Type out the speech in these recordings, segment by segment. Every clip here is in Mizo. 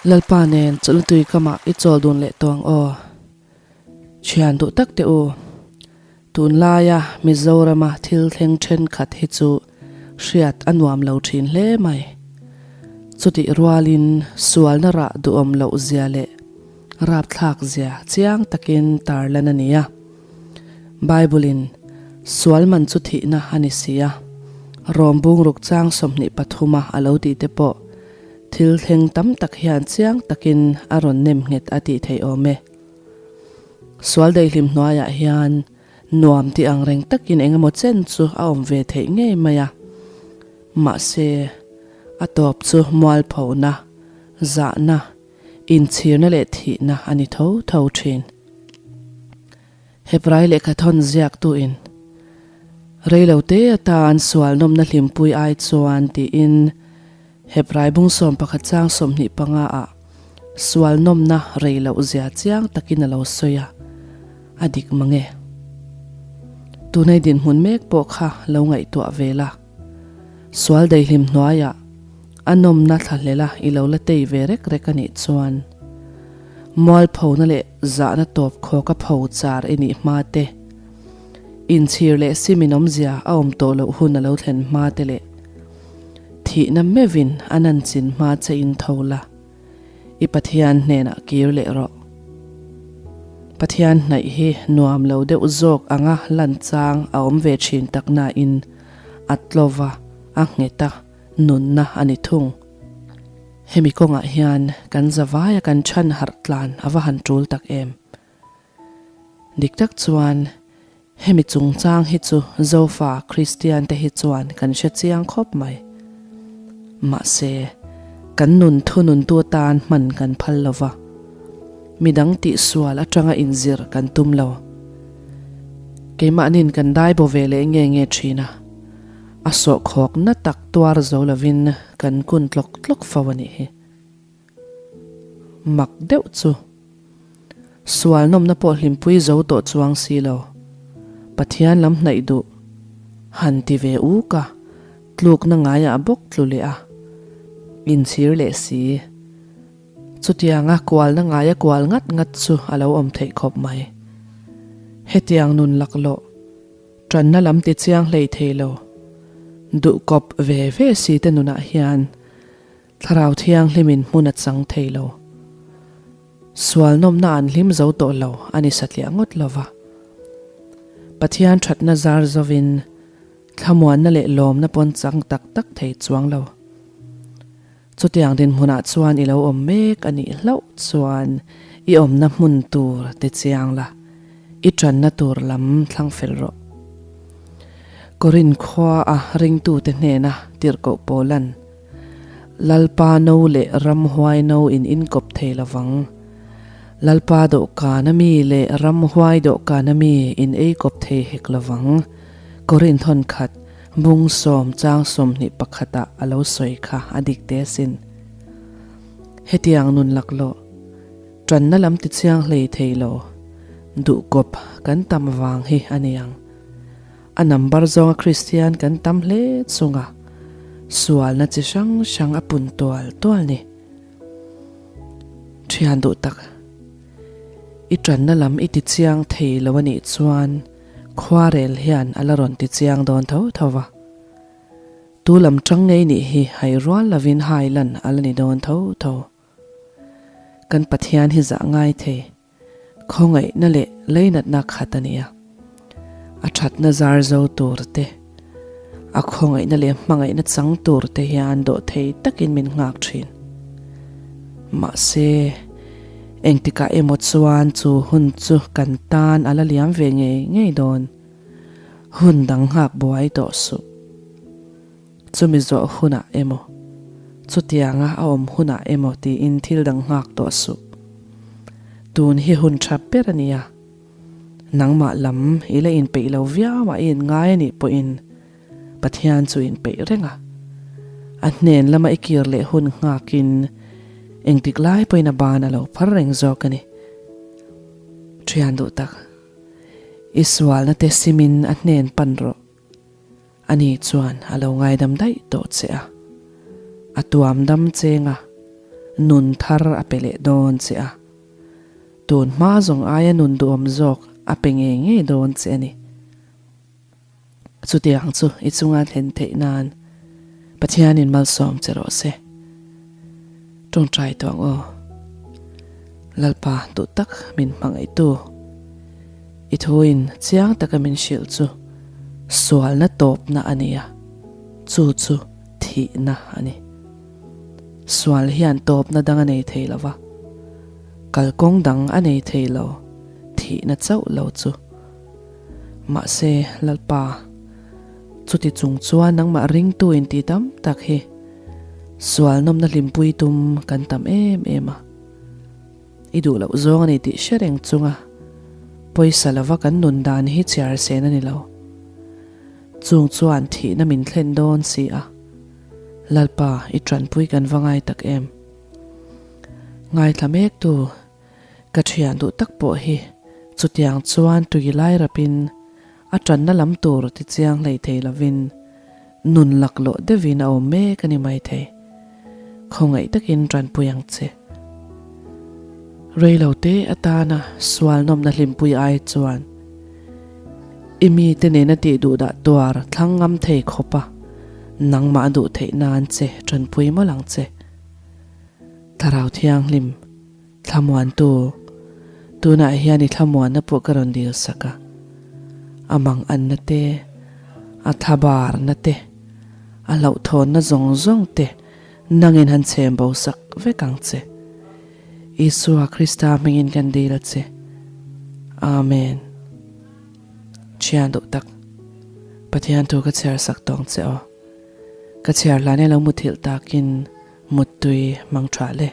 Lalpa nen chawlhna tui kamah i chawl dun leh tawh ang aw. Thian duh tak teh u. Tunlaia Mizorama thil thleng thenkhat hi chu hriat a nuam lo thin hle mai. Chutih rualin sualna rah duhawm loh zia leh rapthlak zia chiang takin tarlan a ni a. Bible-in sual man chu thihna a ni si a, Rom bungruk chang 23 a lo tih te pawh thil thleng tam tak hian chiang takin a rawn nem nghet a tih theih awm e. Sual daihlim hnuaiah hian nuam tih ang reng takin eng emaw chen chu a awm ve theih ngei mai a. Mahse, a tawp chu mualphona, zahna, inchhirna leh thihna a ni tho tho thin. Hebrai lehkhathawn ziaktuin, Reilote atan sual nawmna hlimpui ai chuan tiin Hebrai bung 11 chang 25 ah sual nawmna rei loh zia chiang takin a lo sawi a, a dik mang e. Tunei dinhmun mek pawh kha lo ngaihtuah ve la. Sual daihlim hnuaiah a nawmna thlahlela i lo la tei ve rek rek a nih chuan mualphona leh zahna tawp khawka pho char i nih hma te, inchhir leh simin awmzia a awm tawh loh hun a lo thlen hma te leh thihna meuhin a nan chin hma che in tho la, i Pathian hnenah kir leh rawh. Pathian hnaih hi nuam lo deuh zawk anga lan chang a awm ve thin tak nain a tlova, a nghet a, nunna a ni thung. Hemi kawngah hian kan zavaia kan chhan harh tlan a va han tul tak em. Dik tak chuan hemi chungchang hi chu Zofa Kristian te hi chuan kan hre chiang khawp mai. Mahse, kan nun thununtu atan hman kan phal lo va, midang tihsual atanga inzir kan tum lo. Keimahnin kan dai bo ve leh nge nge thin a, a sawhkhawk na tak tuar zo lovin kan kun tlawk tlawk fo a nih hi. Mak deuh chu. Sual nawmna pawh hlimpui zo tawh chuang si lo. Pathian lam hnaih duh. Han ti ve uk a, tlukna ngaiah bawk tlu leh a. Inchhir leh si. Chutianga kualna ngaia kual ngat ngat chu a lo awm theih khawp mai. Hetiang nun laklawh, tanna lam ti chiang hlei thei lo. Duhkawp ve ve si te nunah hian Thlarau Thianghlimin hmun a chang thei lo. Sual nawmna an hlim zo tawh lo a ni satliah ngawt lo va. Pathian thatna zar zovin thlamuanna leh lawmna pawn chang tak tak thei chuang lo. Chutiang dinhmunah chuan i lo awm mek a nih hlauh chuan i awmna hmun tur ti chiang la, i tanna tur lam thlang fel rawh. Korin khua a ringtute hnena tirhkoh Paulan Lalpa no leh ramhuai no in inkawp thei lo vang. Lalpa dawhkan a mi leh ramhuai dawhkan a mi in ei kawp thei hek lo vang. Korinth hawn khat bung sawm chang 21 ah a lo sawi kha a dik te asin. Hetiang nun laklawh, tanna lam ti chiang hlei thei lo, duhkawp kan tam vang hi a niang. A number zawnga Kristian kan tam hle chunga sualna chi hrang hrang a pun tual tual ni. Thian duh tak, i tanna lam i ti chiang thei lo a nih chuan khuarel hian a la rawn ti chiang dawn tho tho va. Tu lam tang ngei nih hi hai rual lovin hai lan a la ni dawn tho tho. Kan Pathian hi zah ngai thei. Khawngaihna leh leinatna khat a ni a, a thatna zar zo tur te, a khawngaihna leh hmangaihna chang tur te hian dawhthei takin min nghak thin. Mahse, engtikah emaw chuan chu hun chu kan tan a la liam ve ngei ngei dawn. Hun dang nghak buai tawh suh. Chumi zawh hunah emaw, chutianga a awm hunah emaw tiin thil dang nghak tawh suh. Tun hi hun tha ber a nia. Nangmah lam i la inpeih lo viau a i inngai a nih pawhin Pathian chu inpeih reng a. A hnen lama i kir leh hun nghakin engtik lai pawhin a ban a lo phar reng zawk a ni. Thian duh tak, i sualna te simin a hnen pan rawh. Ani chuan a lo ngaidam daih tawh che a, a tuam dam cheng a. Nun thar a pe leh dawn che a. Tun hma zawng aia nun duhawm zawk a pe ngei ngei dawn che a ni. Chutiang chu i chunga thlen theih nan Pathianin malsawm che rawh se. Tawngtai tawh ang aw. Lalpa duh tak min hmangaihtu. I thuin chiang taka min hrilh chu sualna tawpna a ni a, chu chu thihna a ni. Sual hian tawpna dang a nei thei lo va, kalkawng dang a nei thei lo, thihna chauh lo chu. Mahse, Lalpa, chuti chung chuan nangmah ringtu inti tam tak hi sual nawmna hlimpui tum kan tam em em a. I duh loh zawng a ni tih hre reng chunga pawisa lova kan nun dan hi chhiar sen a ni lo. Chung chuan thihna min thlen dawn si a, Lalpa, i tanpui kan va ngai tak em? Ngaithla mektu Ka thian duh tak pawh hi chutiang chuan tui lai rapin a tanna lam tur ti chiang hlei thei lovin nun laklawh deuhin a awm mek a ni maithei. Khawngaih takin tanpui ang che. Reilo te atana sual nawmna hlimpui ai chuan i mite nena tih duh dah tuar thlang ngam thei khawpa nangmah duh theih nan che tanpui mawlh ang che. Thlarau Thianghlim. Thlamuantu, tunah hian i thlamuanna pawh ka rawn dil sak a. A mang anna te, a thlabarna te, a hlauhthawnna zawng zawng te nangin han chhem bo sak vek ang che. Isua Krista hmingin kan dil a che. Amen. Thian duh tak, Pathian thu ka chhiar sak tawng che aw. Ka chhiar hlan e lo muthilh takin muttui hmang tha le.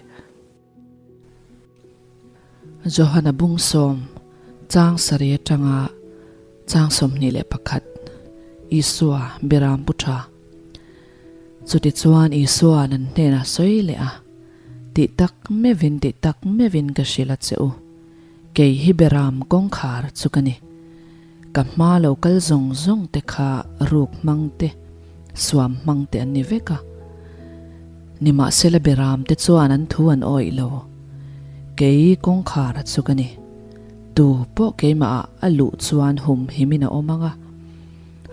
Johana Bungsawm chang sarih atanga chang 21, Isua Biram Pu Tha. Chutichuan Isua'n an hnenah sawi leh a, Tih tak meuhin, tih tak meuhin ka hrilh a che u, kei hi Biram kawngkhar chu ka ni. Ka hma lo kal zawng zawng te kha ruk hmang te, suam hmang te an ni vek a. Nimahsela Beram te chuan an thu an awih lo. Kei kawngkhar a chu ka ni. Tu pawh keimah ah a luh chuan hum himin a awm ang a,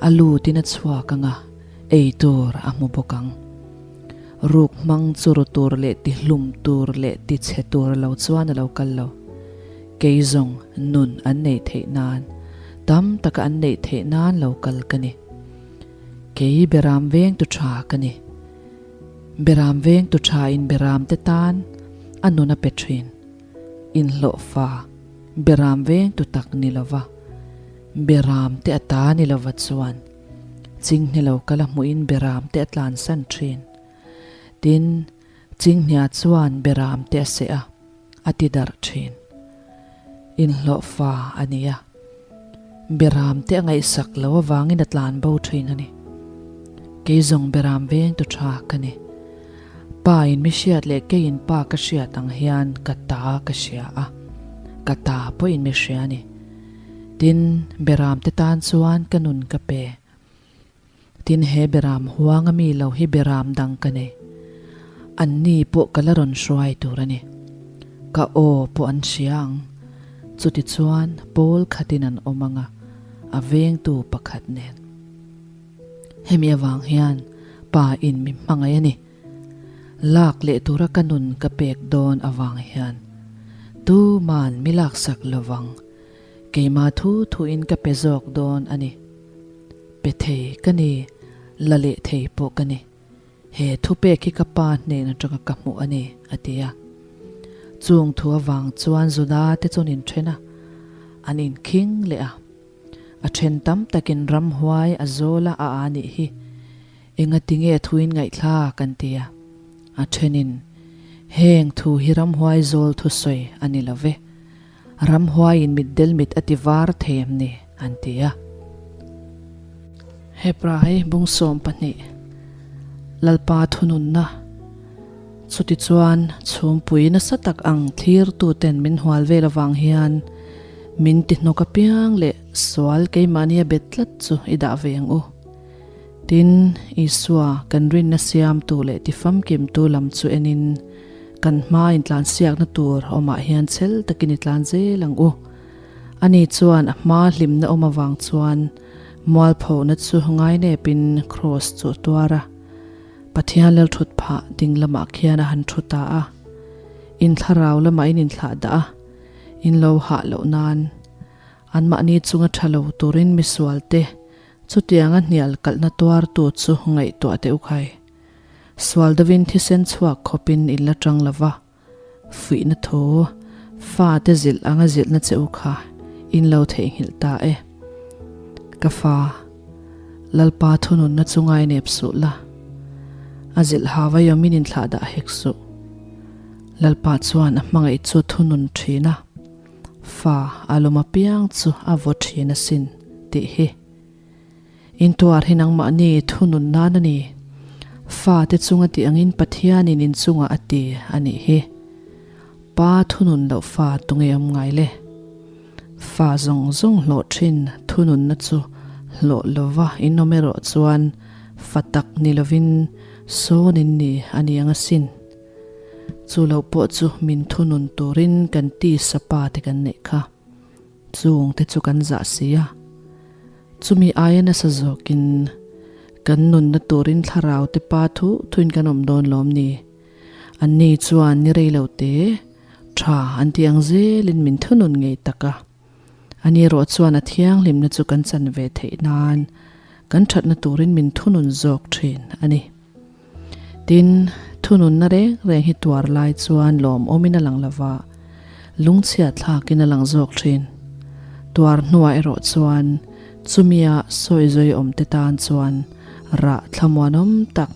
a lutin a chhuak ang a, ei tur a hmu bawk ang. Ruk hmang chu ru tur leh ti hlum tur leh ti chhe tur lo chuan a lo kal lo. Kei zawng nun an neih theih nan, tam taka an neih theih nan lo kal ka ni. Kei Beram vengtu tha ka ni. Beram vengtu tha in Beram te tan a nun a pe thin. Inhlawhfa Beram vengtu tak ni lova, Beram te a ta ni lova chuan chinghne lo kal a hmuhin Beram te a tlansan thin. Tin, chinghne chuan Beram te a seh a. A ti darh thin. Inhlawhfa a ni a. Beram te a ngaihsak lo avangin a tlan bo thin a ni. Kei zawng beram veng tu tha ka ni. Pa in mi hriat leh keiin pa ka hriat ang hian ka ta ka hria a, ka ta pawhin mi hria a ni. Tin, beram te tan chuan ka nun ka pe. Tin, he beram huanga mi lo hi beram dang ka nei. Anni pawh ka la rawn hruai tur a ni. Ka aw pawh an hria ang. Chutichuan, pawl khatin an awm ang a, a vengtu pakhat nen. Hemi avang hian Pa in mi hmangaih a ni. Lak leh tura ka nun ka pek dawn avang hian tuman mi laksak lovang. Keimah thu thuin ka pe zawk dawn a ni. Pe thei ka ni, la leh thei pawh ka ni. He thupek hi ka pa hnen atanga ka hmuh a ni, a ti a. Chung thu avang chuan Juda te chuan inthen a, an inkhing leh a. A then tam takin ramhuai a zawl a a a nih hi. Engatinge thuin ngaihthlak an ti a. A thenin, Heng thu hi ramhuai zawl thusawi a ni lo ve. Ramhuaiin mitdel mit a ti var thei em ni? an ti a. Hebrai bung 12, Lalpa thununna Chutichuan chhumpui nasa tak ang thlirtuten min hual vel avang hian min ti hnawk apiang leh sual keimahnia bet tlat chu i dah ve ang u. Tin, Isua kan rinna siamtu leh tifamkimtu lam chu enin. Kan hmaa intlansiakna tur awmah hian chhel takin i tlan zel ang u. Ani chuan a hmaa hlimna awm avang chuan mualphona chu ngainepin kraws chu a tuar a. Pathian lal thut phah ding lamah khian a han thu ta a. In thlarau lamah in inthlah dah a, in lo hah loh nan anmahni chunga tha lo turin misualte chutianga hnial kalhna tuartu chu ngaihtuah teh u khai. Sual deuhin thisen chhuak khawpin in la tang lo va, fuihna thu fate zilh anga zilhna che u kha in lo theihnghilh ta e. Ka fa, Lalpa thununna chu ngainep suh la, a zilh ha vaiawmin inthlah dah hek suh. Lalpa chuan a hmangaih chu thunun thin a, fa a lawm apiang chu a vaw thin asin tih hi. Intuar hi nangmahni thunun nan a ni. Fate chunga tih angin Pathianin inchungah a ti a nih hi. Pa thunun loh fa tunge awm ngai le? Fa zawng zawng hlawh thin thununna chu hlawh lova inawm erawh chuan fa tak ni lovin sawn in ni a ni ang asin. Chu lo pawh chu min thunun turin kan tisa pa te kan neih kha. Chung te chu kan zah si a, chumi aia nasa zawkin kan nunna turin thlarau te pa thu thuin kan awm dawn lawm ni? Anni chuan ni rei lo te, tha an ti ang zelin min thunun ngei tak a. Ani erawh chuan a thianghlimna chu kan chan ve theih nan kan thatna turin min thunun zawk thin a ni. Tin, thununna reng reng hi tuar lai chuan lawmawmin a lang lova, lungchhiat thlakin a lang zawk thin. Tuar hnuah erawh chuan chumia sawi zawi awmte tan chuan rah thlamuanawm tak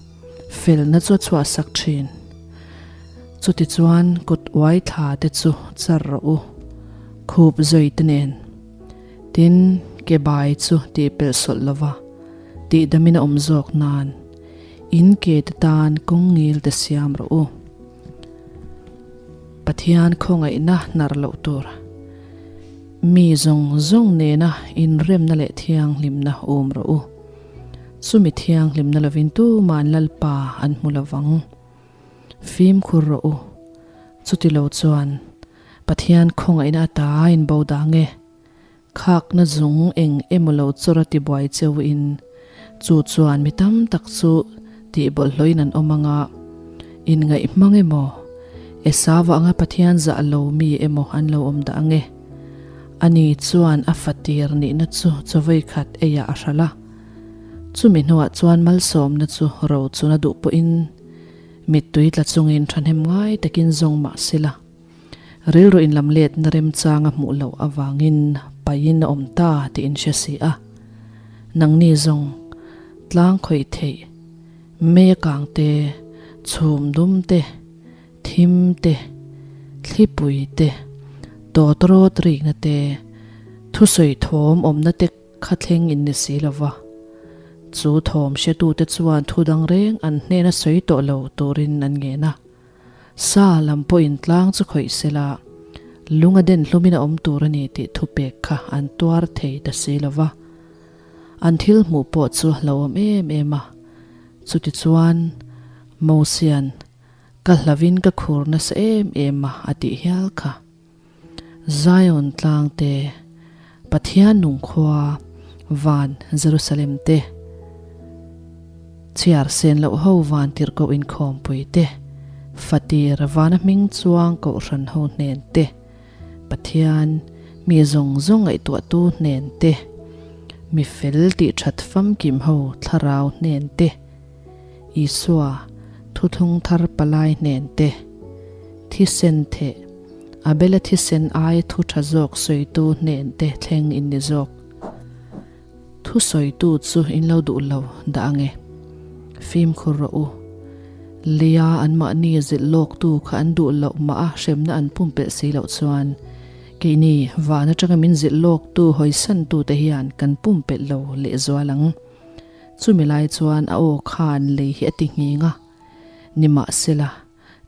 felna chu a chhuahsak thin. Chutichuan kut uai thla te chu char rawh u, khup zawi te nen. Tin, ke bai chu tihpelh sawlh lova, tihdamin a awm zawk nan. In ke te tan kawng ngil te siam rawh u. Pathian khawngaihna hnar loh tur. Mi zawng zawng nena inremna leh thianghlimna um rawh u. Chumi thianghlimna lovin tuman Lalpa an hmu lovang. Fimkhur rawh u. Chuti lo chuan Pathian khawngaihna ata in bo dang e. Khakna zung eng emaw lo chawr a tibuai cheu in chu chuan mi tam tak chu tih bawlhhlawhin an awm anga, inngaih hmang emaw, Esau anga Pathian zah lo mi emaw an lo awm dah ange. Ani chuan a fatir nihna chu chawei khat eiah a hralh a, chumi hnuah chuan malsawmna chu ro chuna duh pawhin mittui tla chungin thahnem ngai takin zawng mah sela. Rilru inlam letna remchang a hmuh loh avangin paihin a awm ta tih in hre si a. Nangni zawng tlang khawih theih, mei a kang te, chhum dum te, thim te, thlipui te, tawtrawt rikna te, thusawi thawm awmna te kha thleng in ni si lo va. Chu thawm hretute chuan thu dang reng an hnena sawi tawh lo turin an ngen a. Sa lam pawhin tlang chu khawih sela, lung a den hlumin a awm tur a ni tih thupek kha an tuar thei ta si lo va. An thil hmuh pawh chu a hlauhawm em em a. Chutichuan, Mosian, Ka hlavin ka khur nasa em em a, a tih hial kha. Zion tlang te, Pathian nung khua, van Jerusalem te, chhiar sen loh ho van tirhkoh inkhawmpui te, fatir vana hming chuang kohhran ho hnen te, Pathian mi zawng zawng ngaihtuahtu hnen te, mi fel tih that famkim ho thlarau hnen te, Isua thuthlung thar palai hnen te, thisen theh, Abela thisen aia thu tha zawk sawitu hnen te thleng in ni zawk. Thu sawitu chu in lo duh lo dah ange. Fimkhur rawh u. Leia anmahni zilh lawktu kha an duh loh mah a hremna an pumpelh si loh chuan keini van atanga min zilh lawktu hawisantu te hian kan pumpelh lo lehzual ang. Chumi lai chuan a aw khan lei hi a ti nghing a. Nimahsela,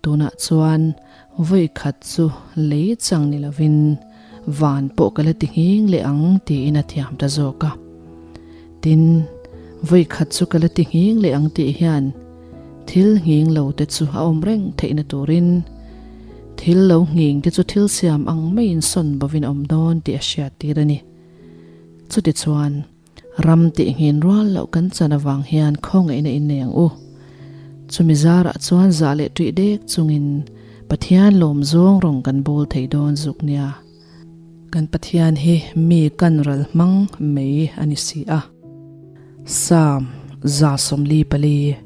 tunah chuan vawi khat chu lei chang ni lovin van pawh ka la ti nghing leh ang tiin a thiam ta zawk a. Tin, vawi khat chu ka la ti nghing leh ang tih hian thil nghing lo te chu a awm reng theihna turin. Thil lo nghing te chu thil siam ang maiin sawn bovin a awm dawn tih a hriattir a ni. Chutichuan, ram tih nghin rual loh kan chan avang hian khawngaihna in nei ang u. Chumi zarah chuan zah leh ṭih dek chungin Pathian lawm zawng rawng kan bawl thei dawn zuk nia. Kan Pathian hi mi kan ral hmang mai a ni si a. Psalm 144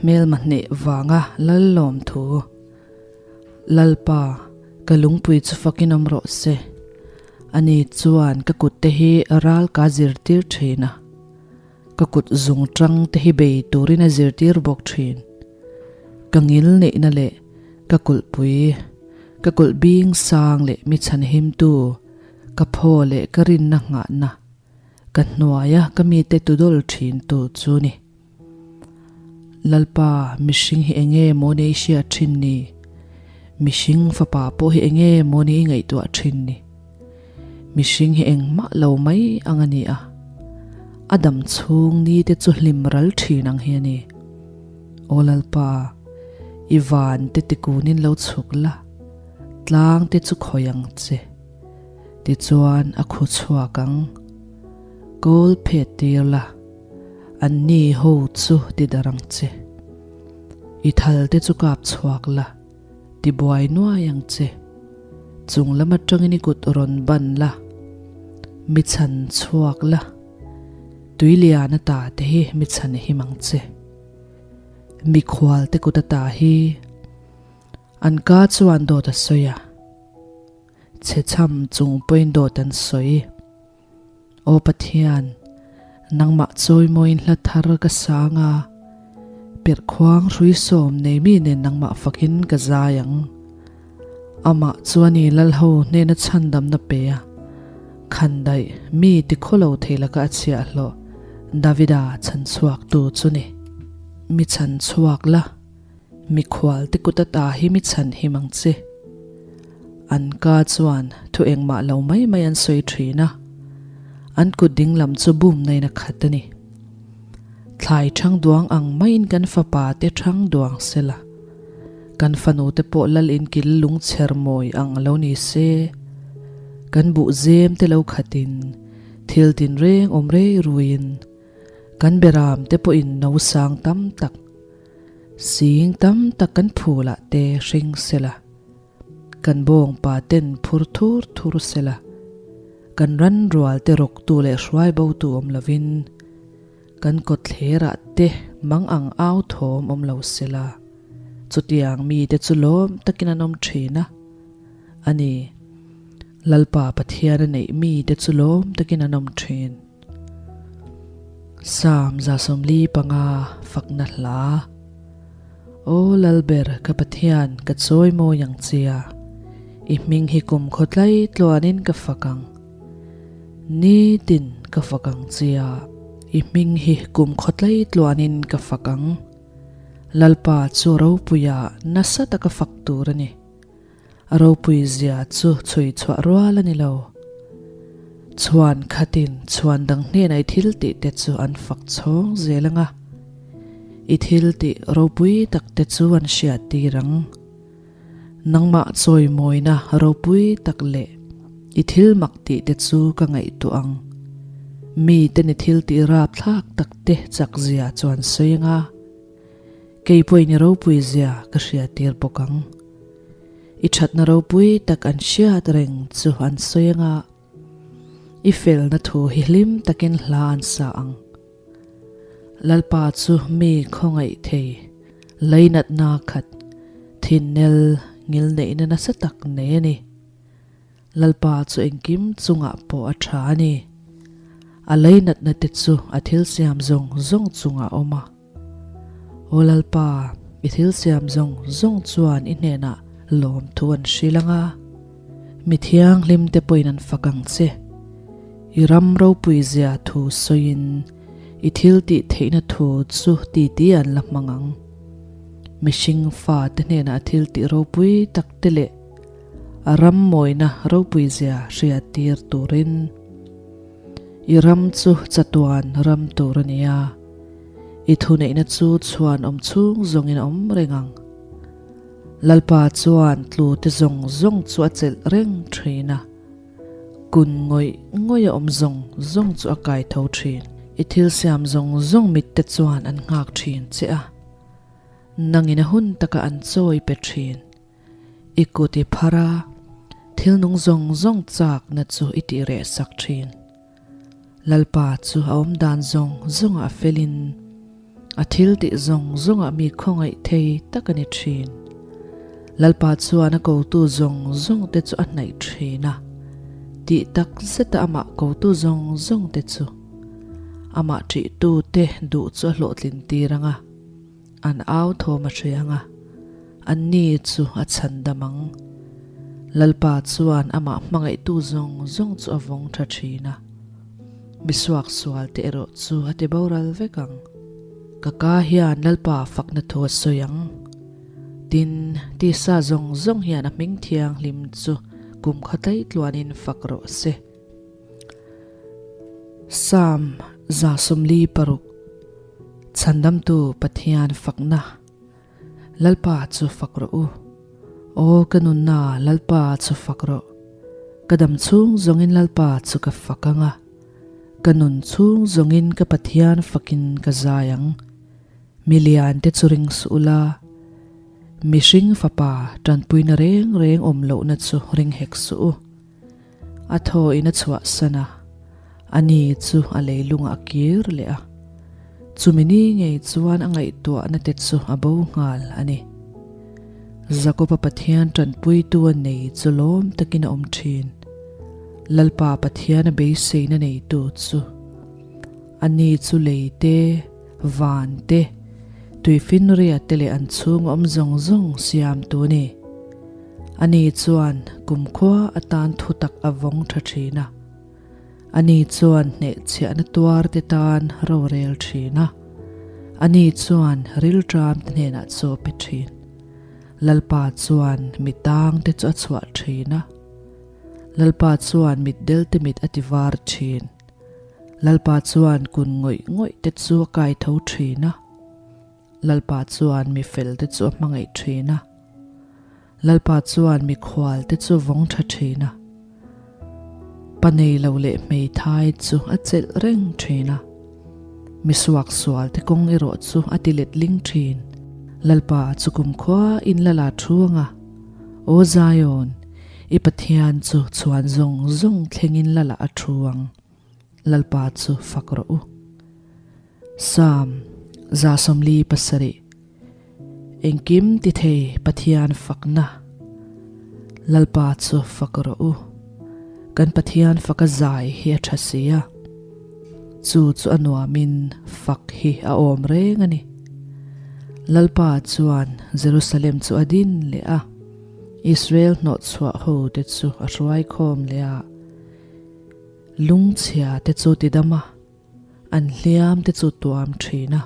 Hmelma hneh vanga lal lawm thu. Lalpa, ka lungpui chu fakin awm rawh se. Ani chuan ka kut te hi ral ka zirtir thin a, ka kut zung tang te hi bei turin a zirtir bawk thin. Ka ngil neihna leh ka kulhpui, ka kulh bing sang leh mi chhanhimtu, ka phaw leh ka rinna nghahna, ka hnuaia ka mite tudawl thintu chu ni. Lalpa, mihring hi enge maw ni i hriat thin ni? Mihring fapa pawh hi enge maw ni i ngaihtuah thin ni? Mihring hi engmah lo mai ang a ni a, a dam chhung ni te chu hlim ral thin ang hi a ni. Aw Lalpa, i van te tikunin lo chhuk la, tlang te chu khawi ang che. Tichuan a khu chhuak ang. Kawl phet tir la. An ni ho chu ti darh ang che. I thal te chu kap chhuak la, ti buai nuai ang che. Chung lam atangin i kut rawn ban la, mi chhan chhuak la, tui lian ata te hi mi chhan him ang che. Mikhual te kut ata hi an ka chuan dawt a sawi a, chhe chham chung pawhin dawt an sawi. Aw Pathian, nangmah chawimawiin hla thar ka sang a, perhkhuang hrui sawm nei mi nen nangmah fakin ka zai ang. Amah chuan i Lalho hnena chhandamna pe a, khandaih mi tikhawlo thei laka a chhiahhlawh Davida chhanchhuaktu chu ni. Mi chhanchhuak la. Mikhual te kut ata hi mi chhan him ang che. An ka chuan thu engmah lo mai mai an sawi thin a, an kut ding lam chu bum nain a khat a ni. Thlai thang duang ang maiin kan fapa te thang duang sela, kan fanu te pawh lal in kil lung chher mawi ang lo ni se, kan buh zem te lo khatin thil tinreng awm rei ruiin kan beram te pawhin no sang tam tak Sing tam tak kan phulah te hring sela, kan bawngpa ten phur thur thur sela, kan ran rual te rawktu leh hruai botu awm lovin, kan kawtthlerah te mang ang au thawm awm lo sela, chutiang mite chu lawm takin an awm thin a, a ni, Lalpa Pathian a neih mite chu lawm takin an awm thin. Psalm 145 Fakna Hla Aw Lalber ka Pathian ka chawi mawi ang chia, I hming hi kum khawtlai tluanin ka fak ang. Nitin ka fak ang chia, I hming hi kum khawtlai tluanin ka fak ang. Lalpa chu ropuia nasa taka fak tur a ni. A ropui zia chu chhui chhuah rual a ni lo. Chhuan khatin chhuan dang hnenah i thil tih te chu an fak chhawng zel ang a, i thil tih ropui tak te chu an hriat tir ang. Nangmah chawimawina ropui tak leh i thil mak tih te chu ka ngaihtuah ang. Miten i thil tih rapthlak tak te chak zia chu an sawi ang a. Kei pawhin i ropui zia ka hriattir bawk ang. I thatna ropui tak an hriat reng chu an sawi anga i felna thu hi hlim takin hla an sa ang. Lalpa chu mi khawngaih thei, leinatna khat, thinnel ngilneihna nasa tak nei a ni. Lalpa chu engkim chungah pawh a tha a ni. A leinatna te chu a thil siam zawng zawng chungah a awm a. Aw Lalpa, i thil siam zawng zawng chuan i hnenah lawmthu an hrilh ang a, mi thianghlim te pawhin an fak ang che. I ram ropui zia thu sawiin i thil tih theihna thu chu titi an la hmang ang. Mihring fate hnenah a thil tih ropui tak te leh a ram mawina ropui zia hriattir turin i ram chu chatuan ram tur a ni a. I thuneihna chu chhuan awm chhung zawngin a awm reng ang. Lalpa chuan tlu te zawng zawng chu a chelh reng thin a, kun ngawih ngawih a awm zawng zawng chu a kai tho thin. I thil siam zawng zawng mit te chuan an nghak thin che a, nangin a hun taka an chawi pe thin. I kut i phar a, thil nung zawng zawng chakna chu i tih reh sak thin. Lalpa chu a awm dan zawng zawngah a felin, a thil tih zawng zawngah mi khawngaih thei tak a ni thin. Lalpa chuan a kotu zawng zawng te chu a hnaih thin a, tih tak zeta amah kotu zawng zawng te chu amah ṭihtu te duh chu a hlawhtlin tir ang a. An au thawm a hre ang a, anni chu a chhan dam ang. Lalpa chuan amah hmangaihtu zawng zawng chu a vawng tha thin a, misuak sual te erawh chu a ti boral vek ang. Ka ka hian Lalpa fakna thu a sawi ang. Tin, tisa zawng zawng hian a hming thianghlim chu kum kha tlaih tluanin fak rawh se. Psalm 46 Chhandamtu Pathian fakna Lalpa chu fak rawh u. Aw ka nunna Lalpa chu fak rawh. Ka dam chhung zawngin Lalpa chu ka fak ang a, ka nun chhung zawngin ka Pathian fakin ka zai ang. Mi liante chu ring suh ula, mihring fapa tanpuina reng reng awm lohna chu ring hek suh u. A thaw in a chhuahsan a, a ni chu a leilungah a kir leh a. Chumi ni ngei chuan a ngaihtuahna te chu a bo nghal a ni. Jakob-a Pathian tanpuitu a nei chu lawm takin a awm thin. Lalpa Pathian a beiseina neitu chu a ni chu lei te, van te, tuifinria te leh an chhung awm zawng zawng siamtu a ni. Ani chuan kumkhua atan thutak a vawng tha thin a. Ani chuan hnehchhiahna tuar te tan rorel thin a. Ani chuan rilṭam te hnenah chaw pe thin. Lalpa chuan mi tang te chu a chhuah thin a. Lalpa chuan mitdel te mit a ti var thin. Lalpa chuan kun ngawih ngawih te chu a kai tho thin a. Lalpa chuan mi fel te chu a hmangaih thin a. Lalpa chuan mikhual te chu vawng tha thin a. Pa nei lo leh hmeithai chu a chelh reng thin a. Mi suaksual te kawng erawh chu a ti let ling thin. Lalpa chu kumkhua in la la thu ang a. Aw Zion, i Pathian chu chhuan zawng zawng thlengin la la a thu ang. Lalpa chu fak rawh u. Psalm 47 Engkim ti thei Pathian fakna Lalpa chu fak rawh u. Kan Pathian faka zai hi a tha si a, chu chu a nuamin fak hi a awm reng a ni. Lalpa chuan Jerusalem chu a din leh a, Israel hnawhchhuah ho te chu a hruai khawm leh a, lungchhia te chu ti dam a, An hliam te chu tuam thin a.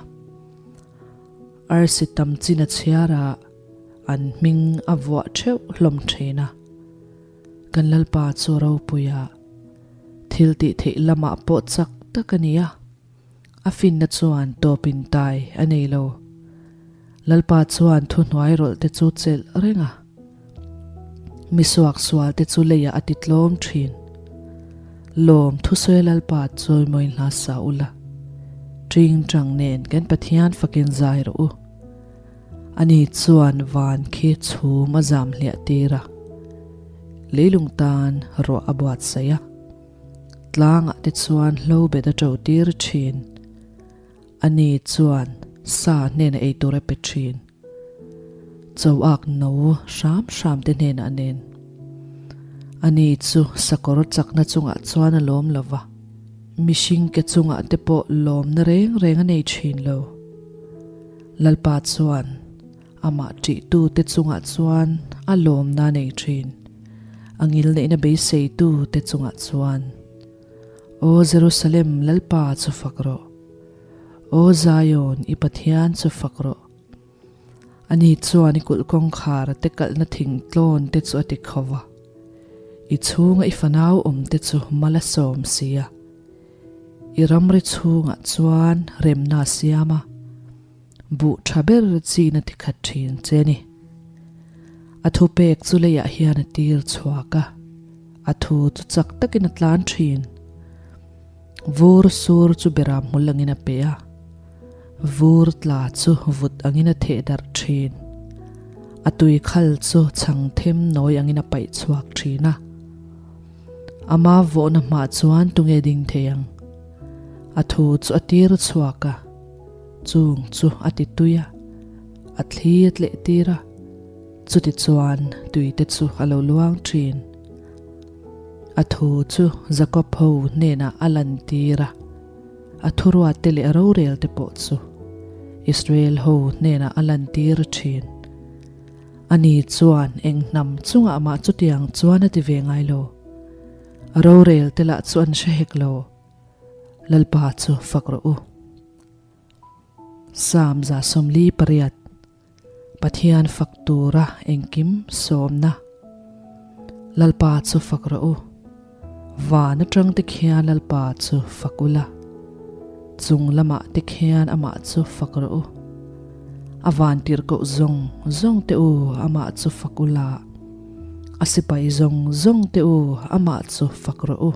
Arsi tam chin a chhiar a, an hming a vuah theuh hlawm thin a. Kan Lalpa chu ropui a, thil tih theih lamah pawh chak tak a ni a, a finna chuan tawp in tai a nei lo. Lalpa chuan thuhnuai rawlh te chu chelh reng a. Mi suaksual te chu leiah a ti tlawm thin. Lawm thusawi Lalpa chawimawi hla sa ula, ṭing ṭang nen kan Pathian fakin zai rawh u. Ani chuan van khi chhum a zam hliah tir a, leilung tan ruah a buatsaih a, tlangah te chuan hlo bet a ṭo tir thin. Ani chuan sa hnenah ei tur a pe thin. Choak no hram hram te hnenah a nen. Ani chu sakawr chakna chungah chuan a lawm lo va, mihring ke chungah te pawh lawmna reng reng a nei thin lo. Lalpa chuan amah ṭihtu te chungah chuan a lawmna a nei thin, a ngilneihna beiseitu te chungah chuan. Aw Jerusalem, Lalpa chu fak rawh. Aw Zion, i Pathian chu fak rawh. Ani chuan i kulh kawngkhar te kalhna thingtlawn te chu a ti kho va, i chhunga i fanau awm te chu mal a sawm si a. I ramri chhungah chuan remna a siam a, buh tha ber chin a ti khat thin che ni. A thupek chu leiah hian a tir chhuak a, a thu chu chak takin a tlan thin. Vur sur chu beram hmul angin a pe a, vur tla chu vut angin a theh darh thin. A tui khal chu chhang them nawi angin a paih chhuak thin a. Ama vawhna hmah chuan tunge ding thei ang? A thu chu a tir chhuak a, chung chu a ti tui a, a thli a tleh tir a, chuti chuan tui te chu a lo luang thin. A thu chu Jakob ho hnenah a lantir a, a thuruat te leh a rorel te pawh chu Israel ho hnenah a lantir thin. Ani chuan eng hnam chungah mah chutiang chuan a ti ve ngai lo. A rorel te lah chu an hre hek lo. Lalpa chu fak rawh u. Psalm 148 Pathian fak tura engkim sawmna. Lalpa chu fak rawh u. Van atang te khian Lalpa chu fak ula. Chung lamah te khian amah chu fak rawh u. A van tirhkoh zawng zawng te u amah chu fak ula. A sipai zawng zawng te u amah chu fak rawh u.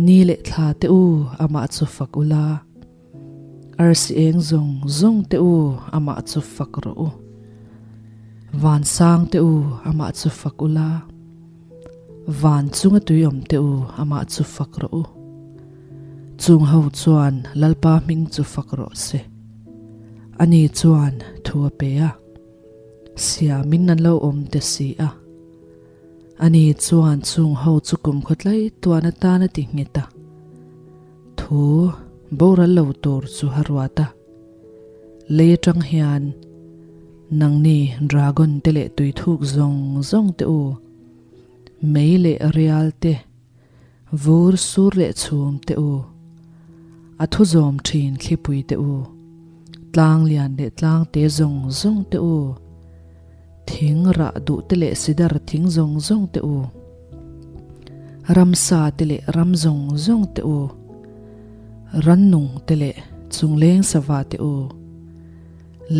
Ni leh thla te u amah chu fak ula. Arsi eng zawng zawng te u amah chu fak rawh u. Vansang te u amah chu fak ula. Van chunga tui awm te u amah chu fak rawh u. Chung ho chuan Lalpa hming chu fak rawh se. Ani chuan thu a pe a, siamin an lo awm te si a. Ani chuan chung ho chu kum khawtlai tuan atan a ti nghet a. Thu boral lo tur chu a ruat a. Lei atang hian nangni dragon te leh tui thuk zawng zawng te u, mei leh rial te, vur sur leh chhum te u, a thu zawm thin thlipui te u, tlang lian leh tlang te zawng zawng te u, Thing rah duh te leh sidar thing zawng zawng te u, ramsa te leh ram zawng zawng te u, rannung te leh chungleng sava te u,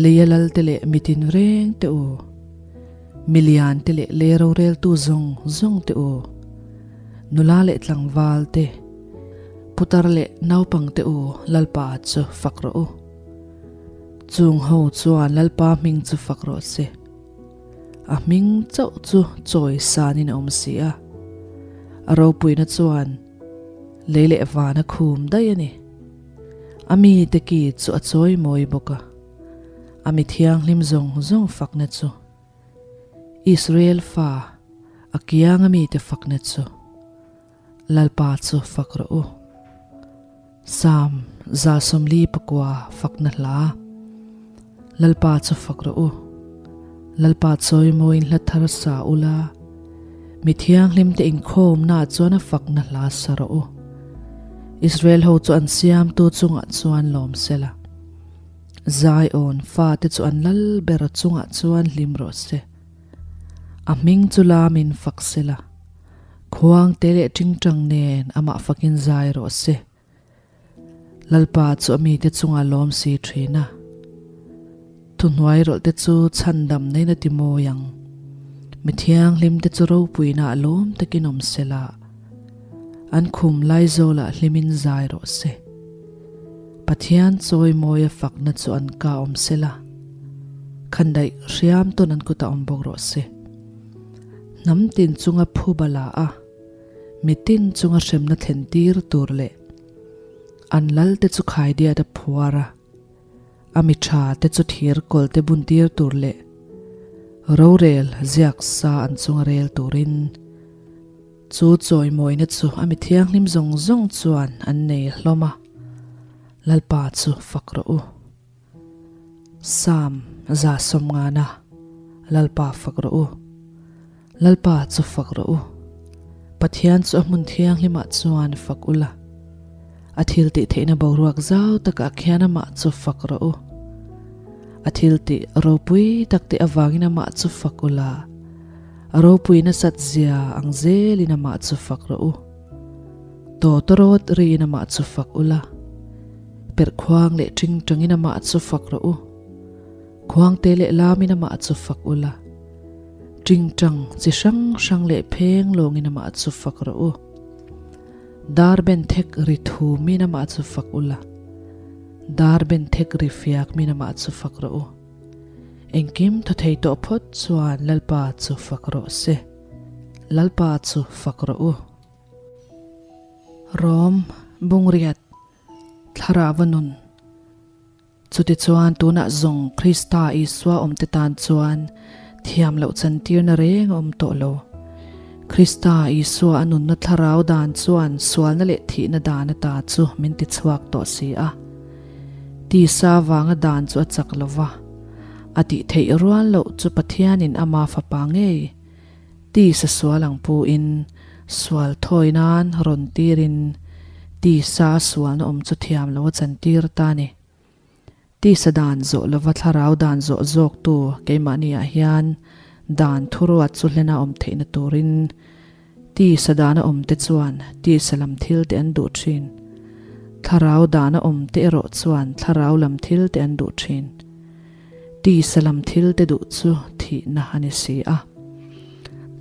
leia lal te leh mitin reng te u, milian te leh lei roreltu zawng zawng te u, nula leh tlangval te, putar leh naupang te u Lalpa chu fak rawh u. Chung ho chuan Lalpa hming chu fak rawh se. A hming chauh chu chawi sanin a awm si a. A ropuina chuan lei leh van a khum daih a ni. A mite ki chu a chawi mawi bawk a. A mi thianghlim zawng zawng fakna chu Israel fa a kianga mite fakna chu. Lalpa chu fak rawh u. Psalm 149 fakna hla. Lalpa chu fak rawh u. Lalpa chawimawiin hla thar sa ula, mi thianghlimte inkhawmnaah chuan a fakna hla sa rawh u. Israel ho chu an siamtu chungah chuan lawm sela. Zion fate chu an lal ber chungah chuan hlim rawh se. A hming chu lamin fak sela. Khuang te leh tingtang nen amah fakin zai rawh se. Lalpa chu a mite chungah lawm si thin a. Thuhnuai rawlh te chu chhandam neiin a ti mawi ang. Mi thianghlim te chu ropuina ah lawm takin awm sela, an khum laizawlah hlimin zai rawh se. Pathian chawimawia fakna chu an ka awm sela, khandaih hriam tawn an kutah awm bawk rawh se. Hnam tin chunga phuba la a, mitin chunga hremna thlen tir tur leh an lal te chu khaidiat a phuar a, a mi tha te chu thir kawl te bun tir tur leh rorel ziak sa an chunga rel turin chu chawimawina chu a mi thianghlim zawng zawng chuan an nei hlawm a, Lalpa chu fak rawh u. Psalm 150 Lalpa fak rawh u. Lalpa chu fak rawh u. Pathian chu a hmun thianghlimah chuan fak ula. A thil tih theihna boruak zau takah khian amah chu fak rawh u. A thil tih ropui tak te avangin amah chu fak ula. A ropui nasat zia ang zelin amah chu fak rawh u. Tawtawrawt riin amah chu fak ula. Perhkhuang leh ṭingṭangin amah chu fak rawh u. Khuangte leh lamin amah chu fak ula. Ṭingṭang chi hrang hrang leh pheng lawngin amah chu fak rawh u. Dar ben thek ri thumin amah chu fak u la. Dar ben thek ri fiak min amah chu fak rawh u. Engkim thaw thei tawh phawt chuan Lalpa chu fak rawh se. Lalpa chu fak rawh u. Rom, Bungriat, Thlarauva nun. Chutichuan tunah zawng Krista Isua awmte tan chuan thiam loh chantirna reng a awm tawh lo. Krista Isua a nunna thlarau dan chuan sualna leh thihna dan ata chu min tichhuak tawh si a. Tisa vanga dan chu a chak lo va, a tih theih rual loh chu Pathianin ama fapa ngei tisa sual ang puin sual thawi nan rawn tirin tisa a sualna awm chu thiam lo a chantir ta a ni. Tisa dan zawh lova thlarau dan zawh zawktu keimahniah hian dan thuruat chu hlena awm theihna turin tisa dana awmte chuan tisa lam thilte an duh thin. Thlarau dana awmte erawh chuan thlarau lam thilte an duh thin. Tisa lam thilte duh chu thihna a ni si a.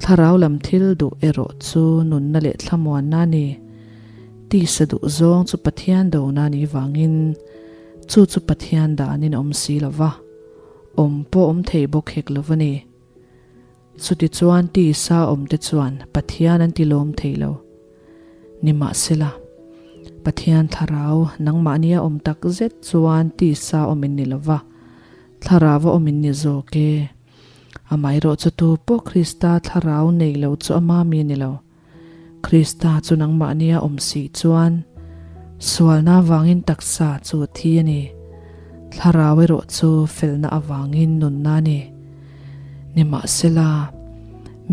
Thlarau lam thil duh erawh chu nunna leh thlamuanna a ni. Tisa duh zawng chu Pathian dona a nih vangin chu chu Pathian danin a awm si lo va, awm pawh awm thei bawk hek lo va ni. Chutichuan tisa awmte chuan Pathian an ti lawm thei lo. Nimahsela, Pathian thlarau nangmahnia awm tak zet chuan tisa awm in ni lo va, thlarau a awm in ni zawk e. Amaherawhchu tu pawh Krista thlarau nei lo chu ama mi a ni lo. Krista chu nangmahnia awm si chuan sualna avangin taksa chu a thi a ni. Thlarau erawh chu felna avangin nunna a ni. Nimahsela,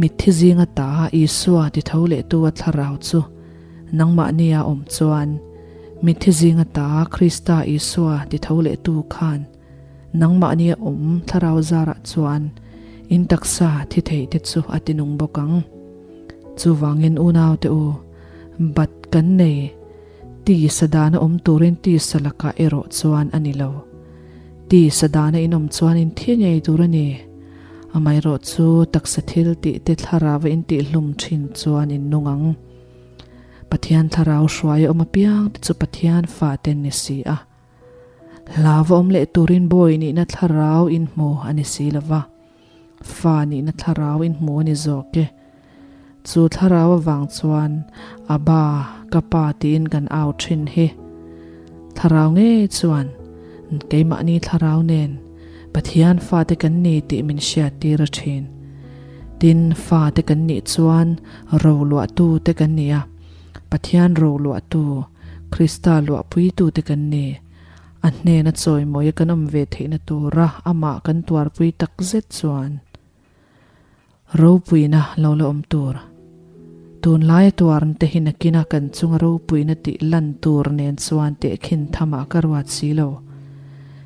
mitthi zinga ta Isua ti tho lehtu a thlarau chu nangmahnia awm chuan mitthi zinga ta Krista Isua ti tho lehtu khan Nangmahni a awm thlarau zarah chuan in taksa thi thei te chu a ti nung bawk ang. Chuvangin unaute u, bat kan nei, tisa dana awm turin tisa lakah erawh chuan a ni lo. Tisa dana in awm chuan in thi ngei tur a ni. Amaherawh chu taksa thil tih te thlarauva in tihhlum thin chuan in nung ang. Pathian thlarau hruai a awm apiang te chu Pathian fate an ni si a. Hlava awm leh turin bawi nihna thlarau in hmu a ni si lo va, fa nihna thlarau in hmu a ni zawk e. Chu thlarau avang chuan Abba, ka pa tiin kan au thin hi. Thlarau ngei chuan keimahni thlarau nen Pathian fate kan ni tih min hriattir a thin. Tin, fate kan nih chuan roluahtu te kan ni a, Pathian roluahtu, Krista luahpuitute kan ni. A hnena chawimawia kan awm ve theihna tura amah kan tuarpui tak zet chuan ropuina lo la awm tur. Tunlaia tuarna te hi nakina kan chunga ropuina tih lan tur nen chuan tehkhin thamah ka ruat si lo.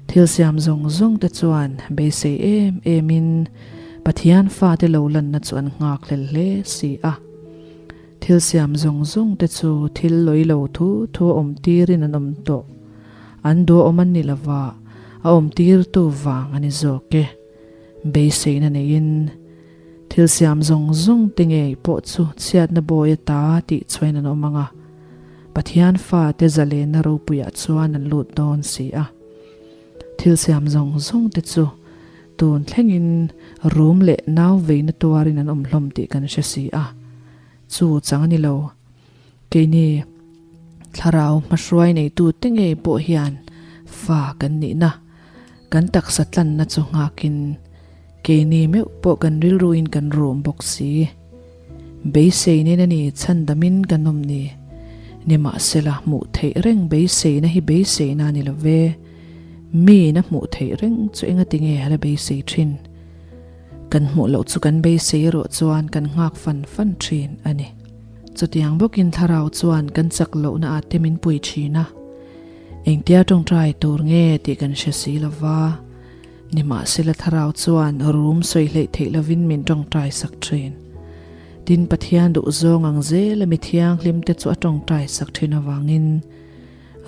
Thil siam zawng zawng te chuan beisei em emin Pathian fate lo lanna chu an nghakhlel hle si a. Thil siam zawng zawng te chu thil lawi lo thu thu a awm tirin an awm tawh. An duh a awm an ni lova, a awm tirtu vang a ni zawk e. Beiseina neiin thil siam zawng zawng te ngei pawh chu chhiatna bawi ata tih chhuain an awm ang a, Pathian fate zalenna ropuiah chuan an lut dawn si a. Thil siam zawng zawng te chu tun thlengin rum leh nau veina tuarin an awm hlawm tih kan hre si a, chu chang a ni lo. Keini thlarau hmahruai neitu te ngei pawh hian fa kan nihna, kan taksa tlanna chu nghakin keini meuh pawh kan rilruin kan rum bawk si. Beiseinin a ni chhandamin kan awm ni. Nimahsela hmuh theih reng beiseina hi beiseina a ni lo ve. Miin a hmuh theih reng chu engati nge a la beisei thin? Kan hmuh loh chu kan beisei erawh chuan kan nghak fan fan thin a ni. Chutiang bawkin thlarau chuan kan chak lohna ah te min pui thin a. Engtia tawngtai tur nge tih kan hre si lo va. Nimahsela thlarau chuan rum sawi hleih theih lovin min tawngtai sak thin. Tin, Pathian duhzawng ang zela mi thianghlimte chu a tawngtai sak thin avangin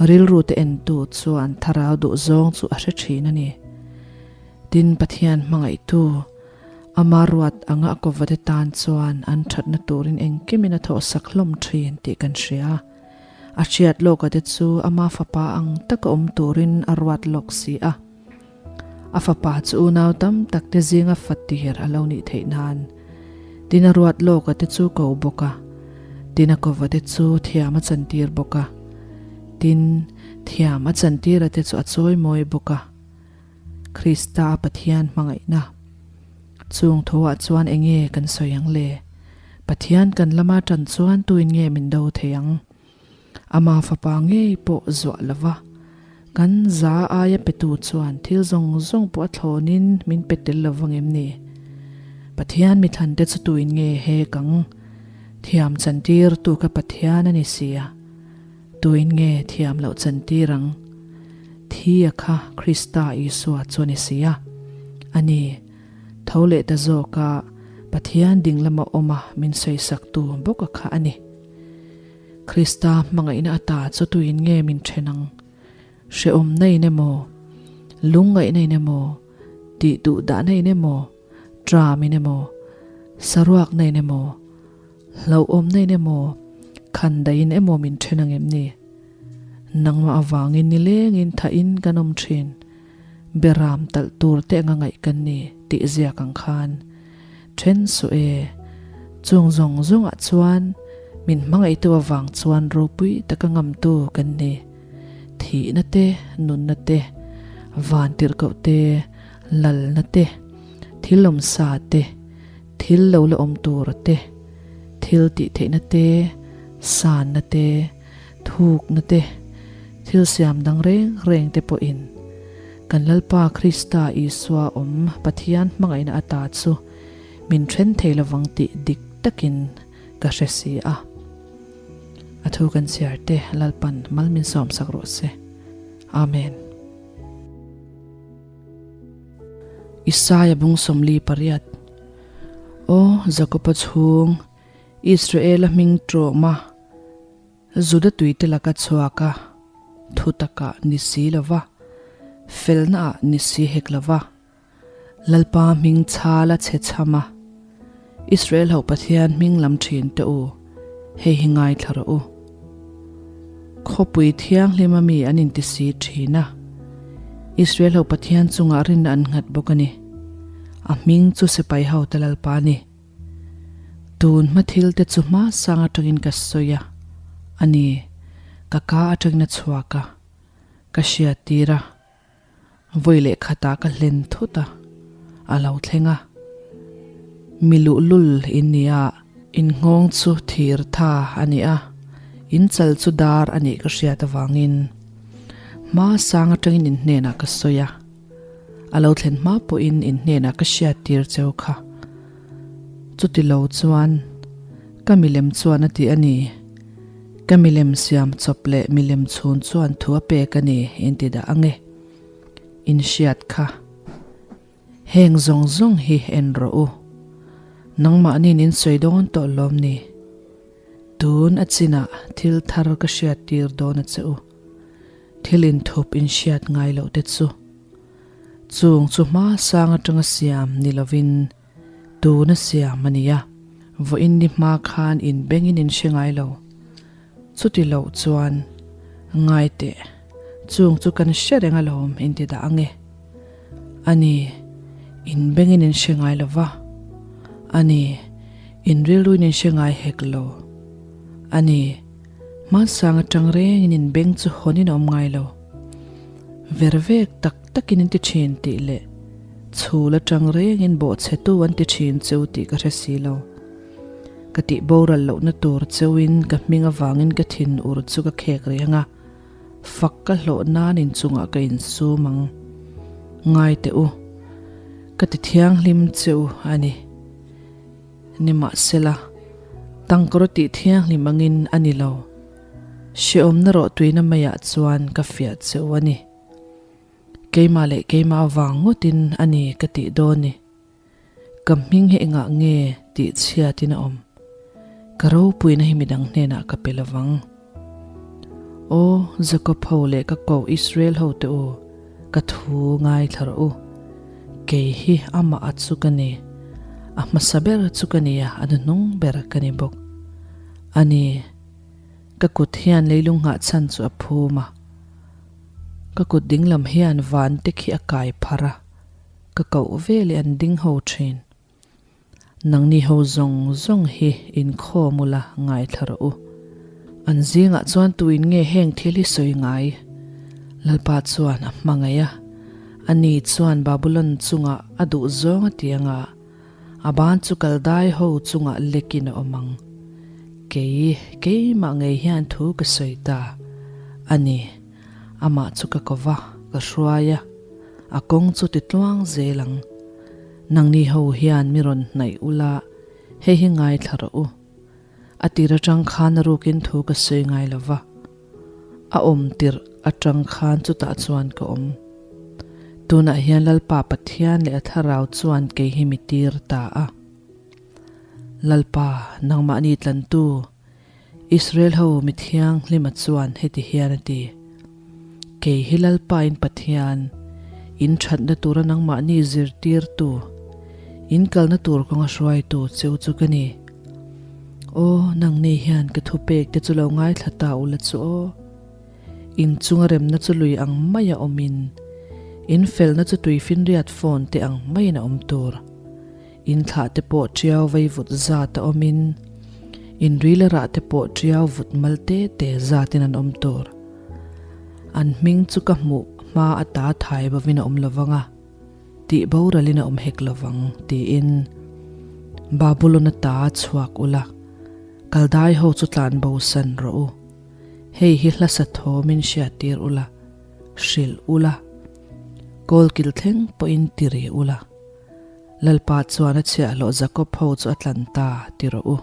rilru te entu chuan thlarau duhzawng chu a hre thin a ni. Tin, Pathian hmangaihtu. Ama ruat anga a kawvate tan chuan an thatna turin engkimin a thawhsak hlawm thin tih kan hria. A hriat lawka te chu ama fapa ang taka awm turin a ruat lawk si a. A fapa chu unau tam tak te zinga fatir a lo nih theih nan. Tin a ruat lawka te chu ko bawk a. Tin a kova te chu thiam a chantir bawk a. Tin, thiam a chantira te chu a chawimawi bawk a. Krista a Pathian hmangaihna. Chung thuah chuan enge kan sawi ang le? Pathian kan lama tan chuan tuin nge min do thei ang? Ama fapa ngei pawh zuah lova, kan za aia petu chuan thil zawng zawng pawh a thlawnin min pe tel lo vang em ni? Pathian mithlante chu tuin nge he kang thiam chantir tu kha Pathian a ni si a, tuin nge thiam loh chantir ang? Thi a kha Krista Isua chu a ni si a, a ni, tho leh ta zawka Pathian ding lama awma min sawisaktu bawka kha a ni. Krista hmangaihna ata chu tuin nge min then ang? Hrehawmna in emaw, lungngaihna in emaw, tih duh dahna in emaw, tram in emaw, saruakna in emaw, hlauhawmna in emaw, khandaih in emaw min then ang em ni? Nangmah avangin nilengin thahin kan awm thin. Beram talh tur te anga ngaih kan ni tih ziak ang khan then suh e. Chung zawng zawngah chuan min hmangaihtu avang chuan ropui taka ngamtu kan ni. Thihna te, nunna te, van tirhkoh te, lalna te, thil awmsa te, thil lo la awm tur te, thil tih theihna te, sanna te, Thukna te, thil siam dang reng reng te pawhin kan Lalpa Krista Isua awm Pathian hmangaihna ata chu min then thei lovang tih dik takin ka hre si a. A thu kan chhiar te Lalpan mal min sawmsak rawh se. Amen. Isaia bung 48 Aw Jakoba chhung Israela hming tawma Juda tuite laka chhuak a, thu takah ni si lo va, felnaah ni si hek lo va, Lalpa hming chhal a chhe chham a, Israel ho Pathian hming lam thin teh u, hei hi ngaithla rawh u. Khawpui thianghlima mi an inti si thin a, Israel ho Pathian chungah rinna an nghat bawk a ni. A hming chu sipai hote Lalpa a ni. Tun hma thil te chu hma sang atangin ka sawi a, a ni, ka ka atangin a chhuak a, ka hriat tir a, vawi leh khatah ka hlen thut a, a lo thleng a. Mi luhlul in ni a, in nghawng chu thir tha a ni a, in chal chu dar a nih ka hriat avangin hma sang atangin in hnenah ka sawi a. A lo thlen hma pawhin in hnenah ka hriat tir cheu kha. Chuti lo chuan ka milem chuan a ti a ni. Ka milem siam chawp leh milem chhun chuan thu a pek a ni in ti dah ang e. In hriat kha. Heng zawng zawng hi en rawh u. Nangmahniin in sawi dawn tawh lawm ni. Tun a chinah thil thar ka hriat tir dawn a che u. Thil inthup inhriat ngai loh te chu chung chu hma sang atanga siam ni lovin tuna siam a ni a, vawiin ni hma khan inbengin in hre ngai lo. Chuti loh chuan ngai teh, chung chu kan hre reng alawm inti dah ang e. A ni, inbengin in hre ngai lo va, a ni, inrilruin in hre ngai hek lo, a ni, Hmansang atang rengin in beng chu hawnin a awm ngai lo. Ver vek tak takin in ti thin tih leh chhul atang rengin bawhchhetu an ti thin cheu tih ka hre si lo. Ka tih boral lohna tur cheuin ka hming avangin ka thin ur chu ka khek reng a, fak ka hlawh nan inchungah ka insum ang. Ngai teh u, ka ti thianghlim cheu a ni. Nimahsela, tangkawr tih thianghlim angin a ni lo. Hrehawmna rawh tuina maiah chuan ka fiah che u a ni. Keimah leh keimah avang ngawtin a ni ka tih dawn ni. Ka hming hi engah nge tih chhiatin a awm? Ka ropuina hi midang hnenah ka pe lovang. Aw, Jakob ho leh ka koh Israel ho te u, ka thu ngaithla rawh u. Kei hi amah a chu ka ni. A hmasa ber chu ka ni a, a hnuhnung ber ka ni bawk. A ni, ka kut hian leilung nghah chhan chu a phum a. Ka kut dinglam hian van te khi a kai pharh a, ka koh veleh an ding ho thin. Nangni ho zawng zawng hi inkhawm ula ngaithla rawh u. An zingah chuan tuin nge heng thil hi sawi ngai? Lalpa chuan a hmangaih a, ani chuan Babulon chungah a duh zawng a ti anga, a ban chu Kaldai ho chungah lekin a awm ang. Kei, keimah ngei hian thu ka sawi ta a ni. Amah chu ka ko va, ka hruai a, a kawng chu ti tluang zel ang. Nangni ho hian mi rawn hnaih ula, hei hi ngaithla rawh u. A tir atang khan a rukin thu ka sawi ngai lo va, a awm tirh atang khan chutah chuan ka awm. Tunah hian Lalpa Pathian leh a Thlarau chuan kei hi mi tir ta a. Lalpa, nangmahni tlantu, Israel ho mi thianghlima chuan heti hian a ti, Kei hi Lalpa in Pathian, in thatna tura nangmahni zirtirtu, in kalna tur kawnga hruaitu cheu chu ka ni. Aw, nangni hian ka thupek te chu lo ngaithla ta ula chu aw. In chunga remna chu lui ang maia awmin, in felna chu tuifinriat phone te ang maiin a awm tur. In thlah te pawh ṭiau vei vut zat a awmin, in ril a rah te pawh ṭiau vut mal te te zatin an awm tur. An hming chu ka hmuh hma ata thai bovin a awm lovang a, tih boralin a awm hek lovang, tiin Babulon ata chhuak ula, Kaldai ho chu tlan bosan rawh u. Hei hi hlasa thawmin hriattir ula, hrilh ula, kawlkil thleng pawhin ti ri ula. Lalpa chuan a chhiahhlawh Jakob ho chu a tlan ta, ti rawh u.